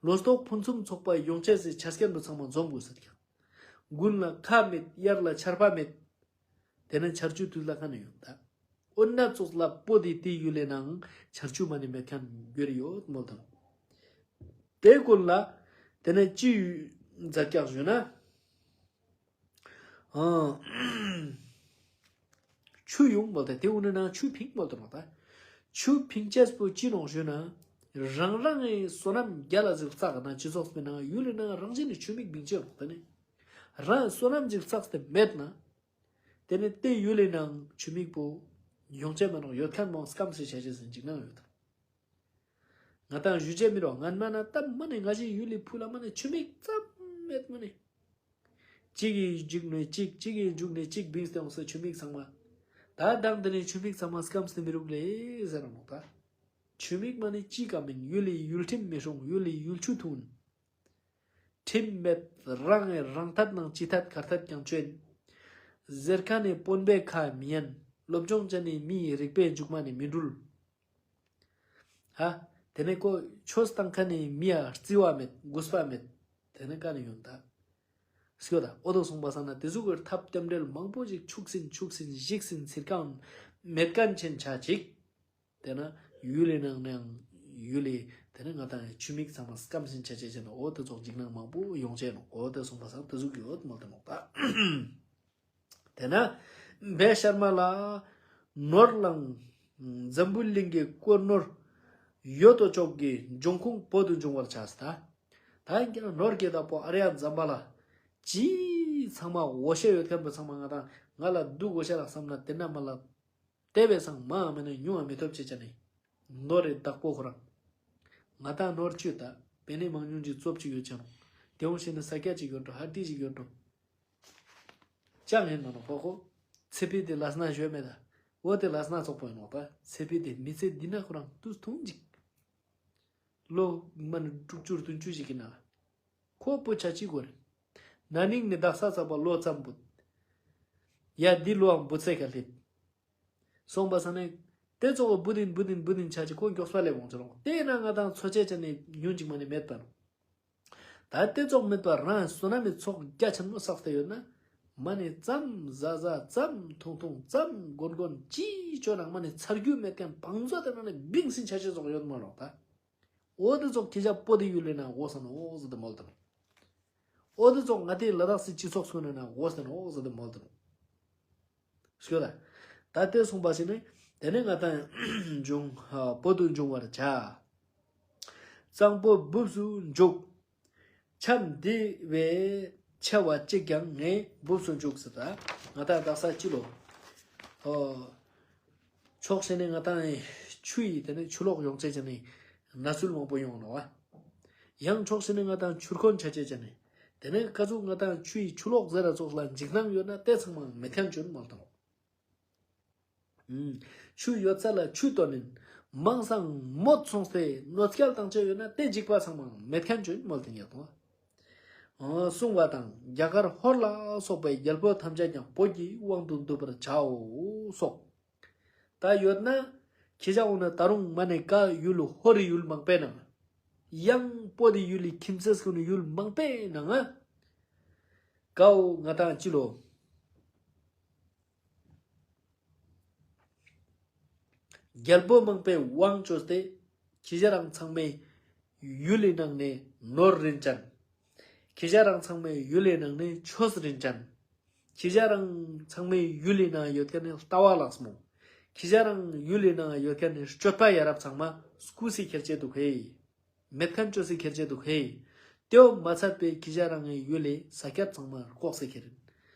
ལོ་ཏོག་ཕུན་སུམ་ཚོགས་པ་ཡོང་ཆ་སི་ཆ་རྐྱེན་པོ་ཚང་མ་འཛོམས་དགོས་ཟེར་ཀྱང་། དགུན་ལ་ཁ་མེད། དབྱར་ལ་ཆར་པ་མེད། དེ་ནས་ཆར་ཆུ་དུས་ལ་ཁ་ནས་ཡོང་ད། འོ་ན་ཙོགས་ལ་པོ་དེ་དེ་ཡུལ་ལས་ནང་ཆར་ཆུ་མ་ནི་མེད་མཁན་གྱུར་ཡོད་མོལ་དང་། དེ་ཀུན་ལ་དེ་ནས་ཅི་མཛད་ཀྱག་ཞུ་ན། ཨ། ཆུ་ཡོང་མོལ་ད། དེ་འུ་ནི་ནང་ཆུ་ཕིང་མོལ་དང་ད། ཆུ་ཕིང་ཅེས་པོ་ཅི་ནོག་ཞུ་ན། རང་རང་གི་བསོད་ནམས་རྒྱ་ལ་ཟིག་བསགས་ན་སྤྱི་ཚོགས་པའི་ནང་ཡུལ་ལས་ནང་རང་བཞིན་ནི་ཆུ་མིག་བིང་ཅེས་ནོག་ད་ནི། རང་བསོད་ནམས་ཅིག་བསགས་ཏེ་མེད་ན། དེ་ནི་དེ་ཡུལ་ལས་ནང་ཆུ་མིག་པོ་ཡོང་ཆ་མ་ནོག། ཡོད་མཁན་མོ་སྐམ་སེ་ཆ་ཆེ་སེ་འཇིགས་སྣང་ཡོད། ང་ཏང་ཞུ་ཆ་མི་རོ་ངན་མ་ན་ད་མ་ནི་ང་ཞི་ཡུལ་ལི་ཕུ་ལ་མ་ནི་ཆུ་མིག་ཙམ་མེད་མ་ནི། གཅིག་གི་མཇུག་ནས་གཅིག་གཅིག་གི་མཇུག་ནས་གཅིག་བིངས་ཏེ་ཡོང་སེ་ཆུ་མིག་ཚང་མ། ད་དང་དེ་ནི་ཆུ་མིག་ཚང་མ་སྐམ་སེ་མི་རུག་ལེ་ཟེར་ར་ནོག་ད། ཆུ་མིག་མ་ནི་ཅི་ག་མིན་ཡུལ་ལི་ཡུལ་ཁྲིམས་མི་སྲུང་། ཡུལ་ལི་ཡུལ་ཆུ་འཐུང་། ཁྲིམས་མེད། རང་ངི་རང་ཐད་ནང་ཅི་ཐད་གར་ཐད་ཀྱང་ཅོན། ཟེར་མཁན་ནི་དཔོན་པོའི་ཁ་མི་ཉན། སློབ་སྦྱོང་ཅན་ནི་མིའི་རིག་པའི་མཇུག་མ་ནི་མི་འགྲུལ། ཧ། དེ་ནས་ཁོ་ཆོས་བཏང་མཁན་ནི་མི་ཡ་རྩི་བ་མེད། གུས་པ་མེད། དེ་ནས་ཀ་ནས་ཡོང་ད། སྐྱོ་ད། འོ་དོ་སོང་པ་སང་ན་དེ་ཟུག་གི་ཐབས་རྟེན་འབྲེལ་མང་པོ་ཞིག་འཆུགས་སིན་འཆུགས་སིན་ཞིག་སིན་ཚིར་ཁང་མེད་མཁན་ཆེན་ཆ་ཅིག། དེ་ན་ཡུལ་ལི་ནང་ནའང་ཡུལ་ལི་དེ་ནི་ང་ཏང་ཆུ་མིག་ཚང་མ་སྐམ་སིན་ཆ་ཆེ་ཆེ་ན་འོ་དེ་ཙོགས་འཇིགས་སྣང་མང་པོ་ཡོང་ཆེ་ནོག། འོ་དེ་སོང་པ་སང་དེ་ཟུག་ཡོད་མོལ་ཏེ་ནོག་ད། དེ་ན་བེ་ཤར་མ་ལ་ནོར་ལང་འཛམ་བུ་གླིང་གི་དཀོར་ནོར་ཡོད་དོ་ཅོག་གི་འབྱུང་ཁུངས་བོད་དུ་འབྱུང་བར་བྱ་སྟ། ད་ཡིན་གྱི་ན་ནོར་གྱི་བདག་པོ་ཨ་རི་ཡ་འཛམ་བུ་ལ་ཅི་ཚང་མ་འོ་ཤེས་ཡོད་མཁན་པོ་ཚང་མ་ང་ཏང་ང་ལ་སྡུག་འོ་ཤེས་ལ་བསམ་ན་དེ་ན་མ་ལ། དེ་བས་སང་མ་མེད་ན་ཉུང་བ་མི་ཐོབ་ཅེས་ཅན་ནི། ནོར་རི་བདག་པོ་ཁོ་རང་། ང་ཏང་ནོར་བཅུ་ད་པེ་ནེ་མང་ཉུང་ཅིག་ཙོབ་ཅིག་ཡོད་ཅེ་ནོག། དེ་འོང་ཤེས་ན་ས་ཀྱ་ཅིག་ཡོད་འགྲོ། ཧ་ཏི་ཅིག་ཡོད་འགྲོ། ཅང་ཡིན་ནོ་ནོ་ཕོ་ཁོ། ཚེ་ཕི་དེ་ལས་ན་ཞོལ་མེད་ད། འོ་དེ་ལས་ན་ཙོག་པོ་ཡིན་ནོག་པ། ཚེ་ཕི་དེ་མི་ཚེ་འདི་ན་ཁོ་རང་དུས་ཐུང་ཅིག། ལོ་མ་ནི་དྲུག་ཅུ་བདུན་ཅུ་ཞིག་གི་ནང་། ཁོ་བུ་ཆ་གཅིག་གོ་རེ། ན་ནིང་ནི་དག་ས་ཚག་པ་ལོ་ཙམ་བུད། ཡ་འདི་ལོའང་བུད་ཚེ་ག་སླེབས། སོང་པ་སང་ནས་དེ་ཙོགས་བུད་དིན་བུད་དིན་བུད་དིན་ཆ་ཅིག་ཁོ་མགྱོགས་པ་སླེབས་འོང་ཅི་རུང་། དེ་ན་ང་ཏང་འཚོ་ཆ་ཅན་ནི་ཉུང་ཅིག་མ་ནི་མེད་པ་ནོག། ད་དེ་ཙོགས་མེད་པ་རང་བསོད་ནམས་མི་ཚོགས་རྒྱ་ཆེན་མོ་བསགས་ཏེ་ཡོད་ན། མ་ནི་ཙམ་ཟ་ཟ་ཙམ་འཐུང་འཐུང་ཙམ་གོན་གོན་ཅི་ཅོ་ནང་མ་ནི་ཚར་རྒྱུ་མེད་མཁན་བང་མཛོད་དེ་ན་ནི་བིང་སིན་ཆ་ཆེ་ཙོགས་ཡོད་མ་ནོག་ད། འོ་དེ་ཙོགས་ཁྱེ་ཞ་པོ་དེ་ཡུལ་ལས་ན་འོ་ས་ནོག་ཟེར་ཏེ་མོལ་ཏེ་ནོག། འོ་དེ་ཙོགས་ང་ཏི་ལ་དྭགས་སི་སྤྱི་ཚོགས་སུ་ནི་ན་འོ་ས་ནོག་ཟེར་ཏེ་མོལ་ཏེ་ནོག། སྐྱོ་ད། ད་དེ་སོང་པ་ཞིག་ནི་དེ་ནི་ང་ཏང་འབྱུང་བོད་དུ་འབྱུང་བར་བྱ། གཙང་པོ་སྦུབས་སུ་འཇུག། ཆམ་འདི་བས་ཆེ་བ་གཅིག་ཀྱང་ངའི་སྦུབས་སུ་འཇུག་ཟེར་ད། ང་ཏང་དག་ས་ཅི་ལོ། ཨོ། ཕྱོགས་ཤིག་ནས་ང་ཏང་ཆུ་ཡི་དེ་ནི་ཆུ་ལོག་ཡོང་ཆ་ཅན་ནི་ན་ཚུལ་མང་པོ་ཡོང་ནོག་པ། ཡང་ཕྱོགས་ཤིག་ནས་ང་ཏང་ཆུར་འཁོན་ཆ་ཆ་ཅན་ནི། དེ་ནི་ཀ་ཟུག་ང་ཏང་ཆུ་ཡི་ཆུ་ལོག་ཟེར་ར་ཙོགས་ལ་འཇིགས་སྣང་ཡོད་ན་དེ་ཚང་མ་མེད་མཁན་ཅོ་ཨིན་མོལ་ཏེ་ནོག། ཨུམ། ཆུ་ཡོད་ས་ལ་ཆུ་བཏོན་ནིན། མང་སང་མོད་སོང་སྟེ་གནོད་སྐྱེལ་བཏང་ཆ་ཡོད་ན་དེ་འཇིགས་པ་ཚང་མ་མེད་མཁན་ཅོ་ཨིན་མོལ་ཏེ་ཉེ་དོ། ཨོ་གསུངས་པ་དང་རྒྱ་གར་ཧོར་ལ་སོགས་པའི་རྒྱལ་པོ་ཐམས་ཅད་ཀྱང་བོད་ཀྱི་དབང་དུ་འདུ་བར་བྱའོ་སོགས། ད་ཡོད་ན་ཁྱེ་ཞ་འོ་ན་ད་རུང་མ་ནེ་ཀ་ཡུལ་ཧོར་རི་ཡུལ་མང་པོའི་ནང་། ཡང་བོད་དི་ཡུལ་ལི་ཁྱིམ་མཚེས་ཀུན་ནི་ཡུལ་མང་པོའི་ནང་ང་། ཀའོ་ང་ཏང་ཅི་ལོ། རྒྱལ་པོ་མང་པོའི་དབང་བཅོས་ཏེ། ཁྱེ་ཞ་རང་ཚང་མའི་ཡུལ་ལི་ནང་ནེ་ནོར་རིན་ཅན། ཁྱེ་ཞ་རང་ཚང་མའི་ཡུལ་ལི་ནང་ནེ་ཆོས་རིན་ཅན། ཁྱེ་ཞ་རང་ཚང་མའི་ཡུལ་ལི་ནང་ཡོད་ཁན་ནི་ལྟ་བ་ལགས་མོ། ཁྱེ་ཞ་རང་ཡུལ་ལི་ནང་ཡོད་ཁན་ནི་སྤྱོད་པ་ཡ་རབས་ཚང་མ་སྐུ་སི་ཁྱེར་ཅེས་དུག་ཧེ། མེད་ཁན་ཅོ་སི་ཁྱེར་ཅེས་དུག་ཧེ། ཏེའོ་མ་ཚད་པའི་ཁྱེ་ཞ་རང་ངི་ཡུལ་ལི་ས་ཀྱད་ཚང་མ་ལྐོག་སེ་ཁྱེར།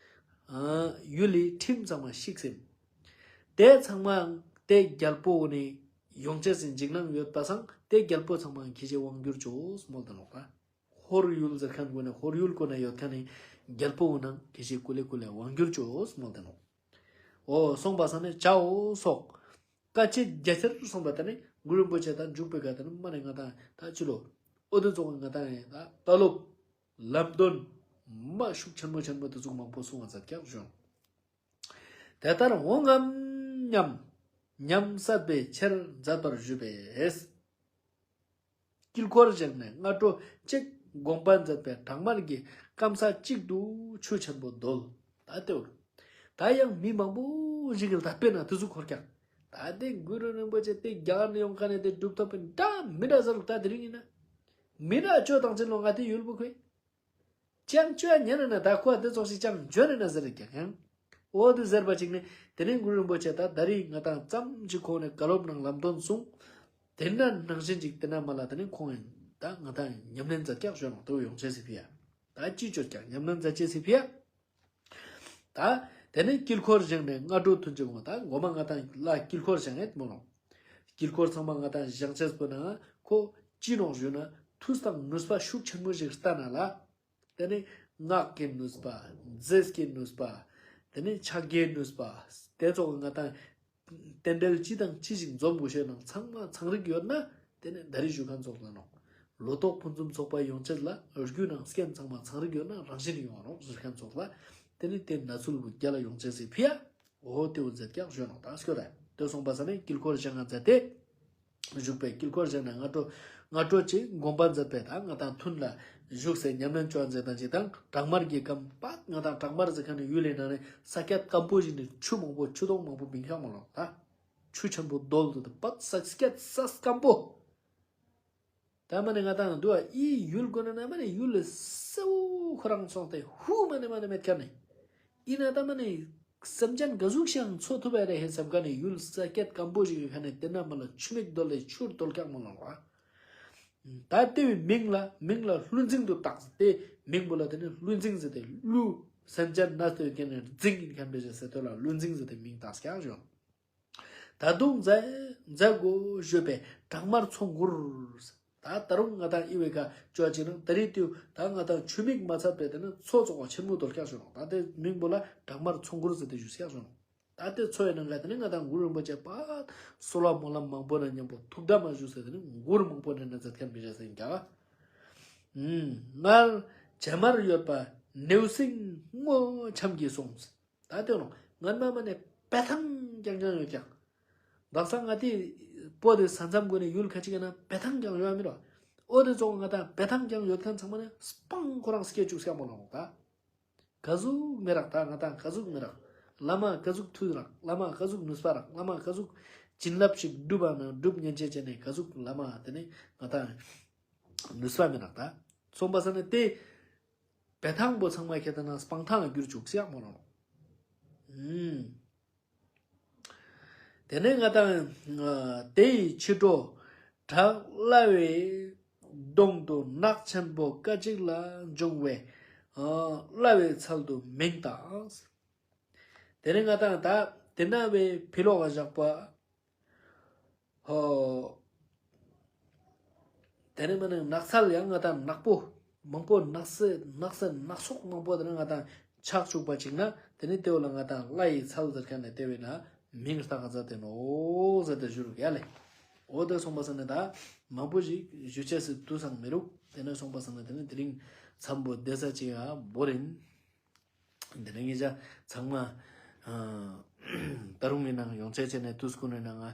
ཨ་ཡུལ་ལི་ཁྲིམས་ཚང་མ་ཤིག་སེ། ཏེ་ཚང་མ་ཏེ་གྱལ་པོ་གུན་ནི་ཡོང་ཅེས་སི་འཇིགས་སྣང་ཡོད་པ་སང་ཏེ་གྱལ་པོ་ཚང་མ་ཁྱེ་ཞའི་དབང་སྒྱུར་ཅོས་མོལ་ཏེ་ནོག་པ། ཧོར་ཡུལ་ཟེར་ཁན་གུན་ནི་ཧོར་ཡུལ་གུན་ན་ཡོད་ཁན་ནི་གྱལ་པོ་གུན་ནང་ཁྱེ་ཞའི་ཀུ་ལེ་ཀུ་ལེ་དབང་སྒྱུར་ཅོས་མོལ་ཏེ་ནོག། འོ་སོང་པ་སང་ནི་ཅའོ་སོགས། ཀ་ཅི་རྒྱ་ཆེར་སོང་པ་ཏེ་ནེ་གུ་རུ་རིན་པོ་ཆེ་དང་འཇུག་པའི་ཀ་ཏེ་ནེ་མ་ནེ་ང་དང་ད་ཅི་ལོ། འོ་ཏེ་ཙོགས་ང་དང་ཡང་ད་ལྟ་ལོབ། ལམ་སྟོན། མ་ཤུགས་ཆེན་མོ་ཆེན་མོ་ཏེ་ཙོགས་མང་པོ་གསུང་བ་མཛད་ཀྱག་ཞུ། དེ་ལྟར་འོང་ངམ་སྙམ། སྙམ་བསད་པའི་ཕྱིར་མཛད་པར་ཞུས་པས། དཀྱིལ་འཁོར་བཞེངས་ནས་སྔ་དྲོ་གཅིག་དགོངས་པ་མཛད་པའི་བྲག་དམར་གྱི་སྐམ་ས་གཅིག་ཏུ་ཆུ་ཆེན་པོ་བརྡོལ། ད་ལྟེ་བར། ད་ཡང་མི་མང་པོ་ཞིག་གི་ལྟ་བའི་ནང་ཏེ་ཙོགས་འཁོར་ཀྱག། ད་ཏེ་གུ་རུ་རིན་པོ་ཆེ་ཏེ་རྒྱ་གར་ནེ་ཡོང་ཁན་ནི་ཏེ་གྲུབ་ཐོབ་པའི་འདྲ་མི་འདྲ་ཟེར་ལོ། ད་དེ་རིང་ཡིན་ན་མི་འདྲ་ཅོ་དང་ཅི་ལོ་ང་ཏེ་ཡུལ་པོ་ཁོས། ཅང་ཅོ་ཉན་ན་ད་ཁོ་ཏེ་ཙོགས་ཤིག་ཅང་ཅོ་ན་ཟེར་ཀྱག་ཡང་། འོ་ཏེ་ཟེར་བ་ཅིག་ནི་ཏེ་ནེ་གུ་རུ་རིན་པོ་ཆེ་ད་ད་རིང་ང་དང་ཙམ་ཅིག་ཁོང་ནེ་བཀའ་སློབ་ནང་ལམ་སྟོན་གསུངས། ཏེ་ན་ནང་བཞིན་ཅིག་ཏེ་ན་མ་ལ་ཏེ་ནེ་ཁོང་ཡང་ད་ང་དང་ཉམས་ལེན་མཛད་ཀྱག་ཞུ་ནོག། ཏེ་བོ་ཡོང་ཅེས་སི་ཕི་ཡ། ད་ཅི་ཅོ་ཀྱག་ཉམས་ལེན་མཛད་ཅེས་སི་ཕི་ཡ། ད་ཏེ་ནེ་དཀྱིལ་འཁོར་བཞེངས་ནས་སྔ་དྲོ་ཐུན་གཅིག་འོང་། ད་གོ་མ་ང་དང་ལ་དཀྱིལ་འཁོར་བཞེངས་ཡེད་མོ་ནོག། དཀྱིལ་འཁོར་ཚང་མ་ང་དང་བཞེངས་ཅེས་པོ་ན་ཁོ་ཅི་ནོག་ཞུ་ན་ཐུགས་དང་ནུས་པ་ཤུགས་ཆེན་མོ་ཞིག་བསྟན་ན་ལ། ཏེ་ནེ་སྔགས་ཀྱི་ནུས་པ། རྫས་ཀྱི་ནུས་པ། ཏེ་ནེ་ཕྱག་རྒྱའི་ནུས་པ། ཏེ་ཙོགས་ང་དང་རྟེན་འབྲེལ་ཅི་དང་ཅི་ཞིག་འཛོམས་དགོས་ཤེས་ནང་ཚང་མ་ཚང་རིག་ཡོད་ན་ཏེ་ནེ་ད་རིང་ཞུ་ཁན་ཙོགས་ལ་ནོག། ལོ་ཏོག་ཕུན་སུམ་ཚོགས་པ་ཡོང་ཅེས་ལ་རྒྱུ་ནང་རྐྱེན་ཚང་མ་ཚང་རིག་ཡོད་ན་རང་བཞིན་ཡོང་ནོག་ཟེར་ཁན་ཙོགས་ལ། ཏེ་ནེ་ཏེ་ན་ཚུལ་བུ་རྒྱ་ལ་ཡོང་ཅེས་སི་ཕི་ཡ། འོ་ཏེ་བོ་མཛད་ཀྱག་ཞུ་ནོག། ད་སྐྱོད་ད་ཏེ་སོང་པ་སང་ནི་དཀྱིལ་འཁོར་བཞེངས་ང་མཛད་དེ། བཞུགས་པའི་དཀྱིལ་འཁོར་བཞེངས་ནས་སྔ་དྲོ་སྔ་དྲོ་ཅིག་དགོངས་པ་མཛད་པའི་ད་ང་དང་ཐུན་ལ་བཞུགས་སེ་ཉམས་ལེན་ཅོ་མཛད་དང་ཅིག་དང་བྲག་དམར་གྱི་སྐམ་པ་ང་དང་བྲག་དམར་ཟེར་ཁན་ནི་ཡུལ་ལི་ནང་ནེ་ས་ཀྱད་སྐམ་པོ་ཞིག་ནེ་ཆུ་མང་པོ་ཆུ་དོང་མང་པོ་བིང་ཤག་མོ་ལོ། ད་ཆུ་ཆེན་པོ་རྡོལ་དུ་ད་པད་ས་ཀྱད་ས་སྐམ་པོ། ད་མ་ནེ་ང་དང་དུ་བ་ཨི་ཡུལ་གོ་ན་ན་མ་ནེ་ཡུལ་ལི་སེའུ་ཁོ་རང་སོང་སྟེ་ཧུ་མ་ནེ་མ་ནེ་མེད་ཁན་ནི། ཨིན་ན་ད་མ་ནེ་སེམས་ཅན་ག་ཟུག་ཤིག་འཚོ་ཐུབ་པ་རེ་ཧེ་སམ་ཁན་ནི་ཡུལ་ས་ཀྱད་སྐམ་པོ་ཞིག་ཡོད་ཁན་ནི་ཏེ་ན་མ་ལ་ཆུ་མིག་རྡོལ་ལེ་ཆུ་རྡོལ་ཀྱག་མོ་ལོ་བ། ད་ཏེ་བོའི་མིང་ལ་མིང་ལ་ཀླུ་རྫིང་དུ་བཏགས་ཏེ་མིང་པོ་ལ་ཏེ་ནེ་ཀླུ་རྫིང་ཟེར་ཏེ་ཀླུ་སེམས་ཅན་ན་སྟོད་ཀྱི་ནི་རྫིང་ཨིན་ཁན་པེ་ཟེར་ཏེ་ལ་ཀླུ་རྫིང་ཟེར་ཏེ་མིང་བཏགས་ཀྱག་ཞུ། ད་དུང་མཛད་མཛད་དགོས་ཞུས་པས་བྲག་དམར་མཚོ་མགུར། ད་ད་རུང་ང་དང་ཨི་བེ་ཀ་ཅོ་ཅི་ན་ད་རེས་དུས་ད་ང་དང་ཆུ་མིག་མ་ཚད་པའི་ཏེ་ནེ་མཚོ་ཙོགས་པ་ཆེན་མོ་རྡོལ་ཀྱག་ཞུ་ནོག། ད་ཏེ་མིང་པོ་ལ་བྲག་དམར་མཚོ་མགུར་ཟེར་ཏེ་ཞུས་ཀྱག་ཞུ་ནོག། ད་ཏེ་མཚོ་ཡི་ནང་ང་ཏེ་ནེ་ང་དང་གུ་རུ་རིན་པོ་ཆེ་པ་གསོལ་བ་སྨོན་ལམ་མང་པོ་ན་མཉམ་པོ་ཐུགས་དམ་མ་ཞུས་སེ་ཏེ་ནེ་མགུར་མང་པོ་ནེ་ན་མཛད་ཁན་པེ་ཞེས་ཟེར་ཀྱག། ཨུམ། སྔར་བྱེ་མར་ཡོད་པ་ནེའུ་གསིང་སྔོ་ཆམ་གྱིས་གསུངས། ད་ལྟོས་ནོ། སྔན་མ་མ་ནེ་བེ་ཐང་རྐྱང་རྐྱང་ཡོད་ཀྱག། དག་ས་ང་ཏི་བོད་དི་ས་མཚམས་གུན་ནི་ཡུལ་ཁ་ཅིག་གི་ནང་བེ་ཐང་རྐྱང་ཡོད་མི་རོ། འོ་དེ་ཙོགས་ང་ཏང་བེ་ཐང་རྐྱང་ཡོད་ཁན་ཚང་མ་ནི་སྤང་ཁོ་རང་སྐྱེ་ཅུག་སྐྱག་མོ་ལོ་ད། ག་ཟུག་མི་རག་ད་ང་ཏང་ག་ཟུག་མི་རག། བླ་མ་ག་ཟུག་མཐུ་རག། བླ་མ་ག་ཟུག་ནུས་པ་རག། བླ་མ་ག་ཟུག་བྱིན་རླབས་ཤིག་སྒྲུབ་པ་ན་སྒྲུབ་ཉན་ཅེས་ཅེ་ནེ་ག་ཟུག་བླ་མ་དེ་ནི་ང་ཏང་ནུས་པ་མི་རག་ད། སོང་པ་ས་ནི་དེ་བེ་ཐང་པོ་ཚང་མ་ཁྱེད་ད་ན་སྤང་ཐང་ལ་གྱུར་ཅུག་སྐྱག་མོ་ལོ། ཨུམ། དེ་ནས་ང་ཏང་དེ་ཡི་ཕྱི་དྲོ་བྲག་བླ་བའི་གདོང་དུ་ནགས་ཆེན་པོ་སྐད་ཅིག་ལ་འབྱུང་བའི་བླ་བའི་ཚལ་དུ་མིང་བཏགས། དེ་ནས་ང་ཏང་ད་དེ་ན་བའི་ཕི་ལོག་ག་བཞག་པ། ཧོ། དེ་ནས་མ་ནེ་ནགས་ཚལ་ཡང་ང་ཏང་ནག་པོ་མང་པོ་ནགས་སེ་ནགས་སེ་ནགས་ཚལ་མང་པོ་དེ་ནས་ང་ཏང་ཆགས་ཅུག་པ་ཅིག་ན་དེ་ནས་དེ་བོ་ལ་ང་ཏང་བླ་ཡི་ཚལ་ཟེར་ཁན་ནི་དེ་བོ་ན་མིང་བཏགས་མཛད་དེ་ནོག་ཟེར་ཏེ་ཞུ་རུག་ཡ་ལེ། འོ་དེ་སོང་པ་ས་ནི་ད་མང་པོ་ཞིག་ཞུ་ཅེས་སི་དུས་སང་མི་རུག། དེ་ནས་སོང་པ་ས་ནི་དེ་ནས་དེ་རིང་མཚམས་པོ་བསྡད་ས་ཅིག་ཡ་བོ་རིན། དེ་ནས་ངེད་ཅག་ཚང་མ་ཨ་ད་རུང་ངི་ནང་ཡོང་ཅེས་ཅེ་ནེ་དུས་ཀུན་ནི་ནང་ང་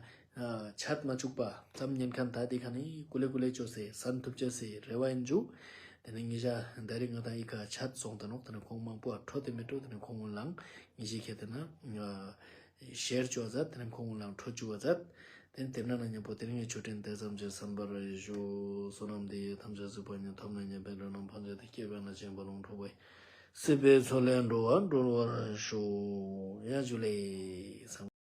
ཆད་མ་ཅུག་པ་མཚམས་ཉན་ཁན་ད་དེ་ཁ་ནི་ཀུ་ལེ་ཀུ་ལེ་ཅོས་སེ་སན་ཐུབ་ཅེས་སི་རེ་བ་ཡིན་ཞུ། དེ་ནས་ངེད་ཅག་ད་རིང་ང་ཏང་ཨི་ཁ་ཆད་སོང་ད་ནོག། དེ་ནས་ཁོང་མང་པོ་ཨ་འཕྲོ་དེ་མི་འཕྲོ་དེ་ནས་ཁོང་གུན་ལང་ངེད་ཅག་ཁྱེད་དེ་ན་ཤེར་ཅོ་ཛད། དེ་ནས་ཁོང་གུན་ལང་འཕྲོ་ཅུག་ཛད། དེ་ནས་དེ་ན་ན་མཉམ་པོ་དེ་རིང་ངི་ཆོས་འབྲེལ་དེ་ཙམ་གྱིས་གསན་པར་ཞུ། བསོད་ནམས་འདི་ཡིས་ཐམས་ཅད་གཟིགས་པ་ཉིད། ཐོབ་ནས་ཉེས་པའི་དགྲ་རྣམས་ཕམ་བྱས་ཏེ། སྐྱེ་རྒ་ན་འཆིའི་རྦ་ཀློང་འཁྲུགས་པའི་ སྲིད་པའི་མཚོ་ལས་འགྲོ་བ་སྒྲོལ་བར་ཤོག། ཡ་ཇུ་ལེ།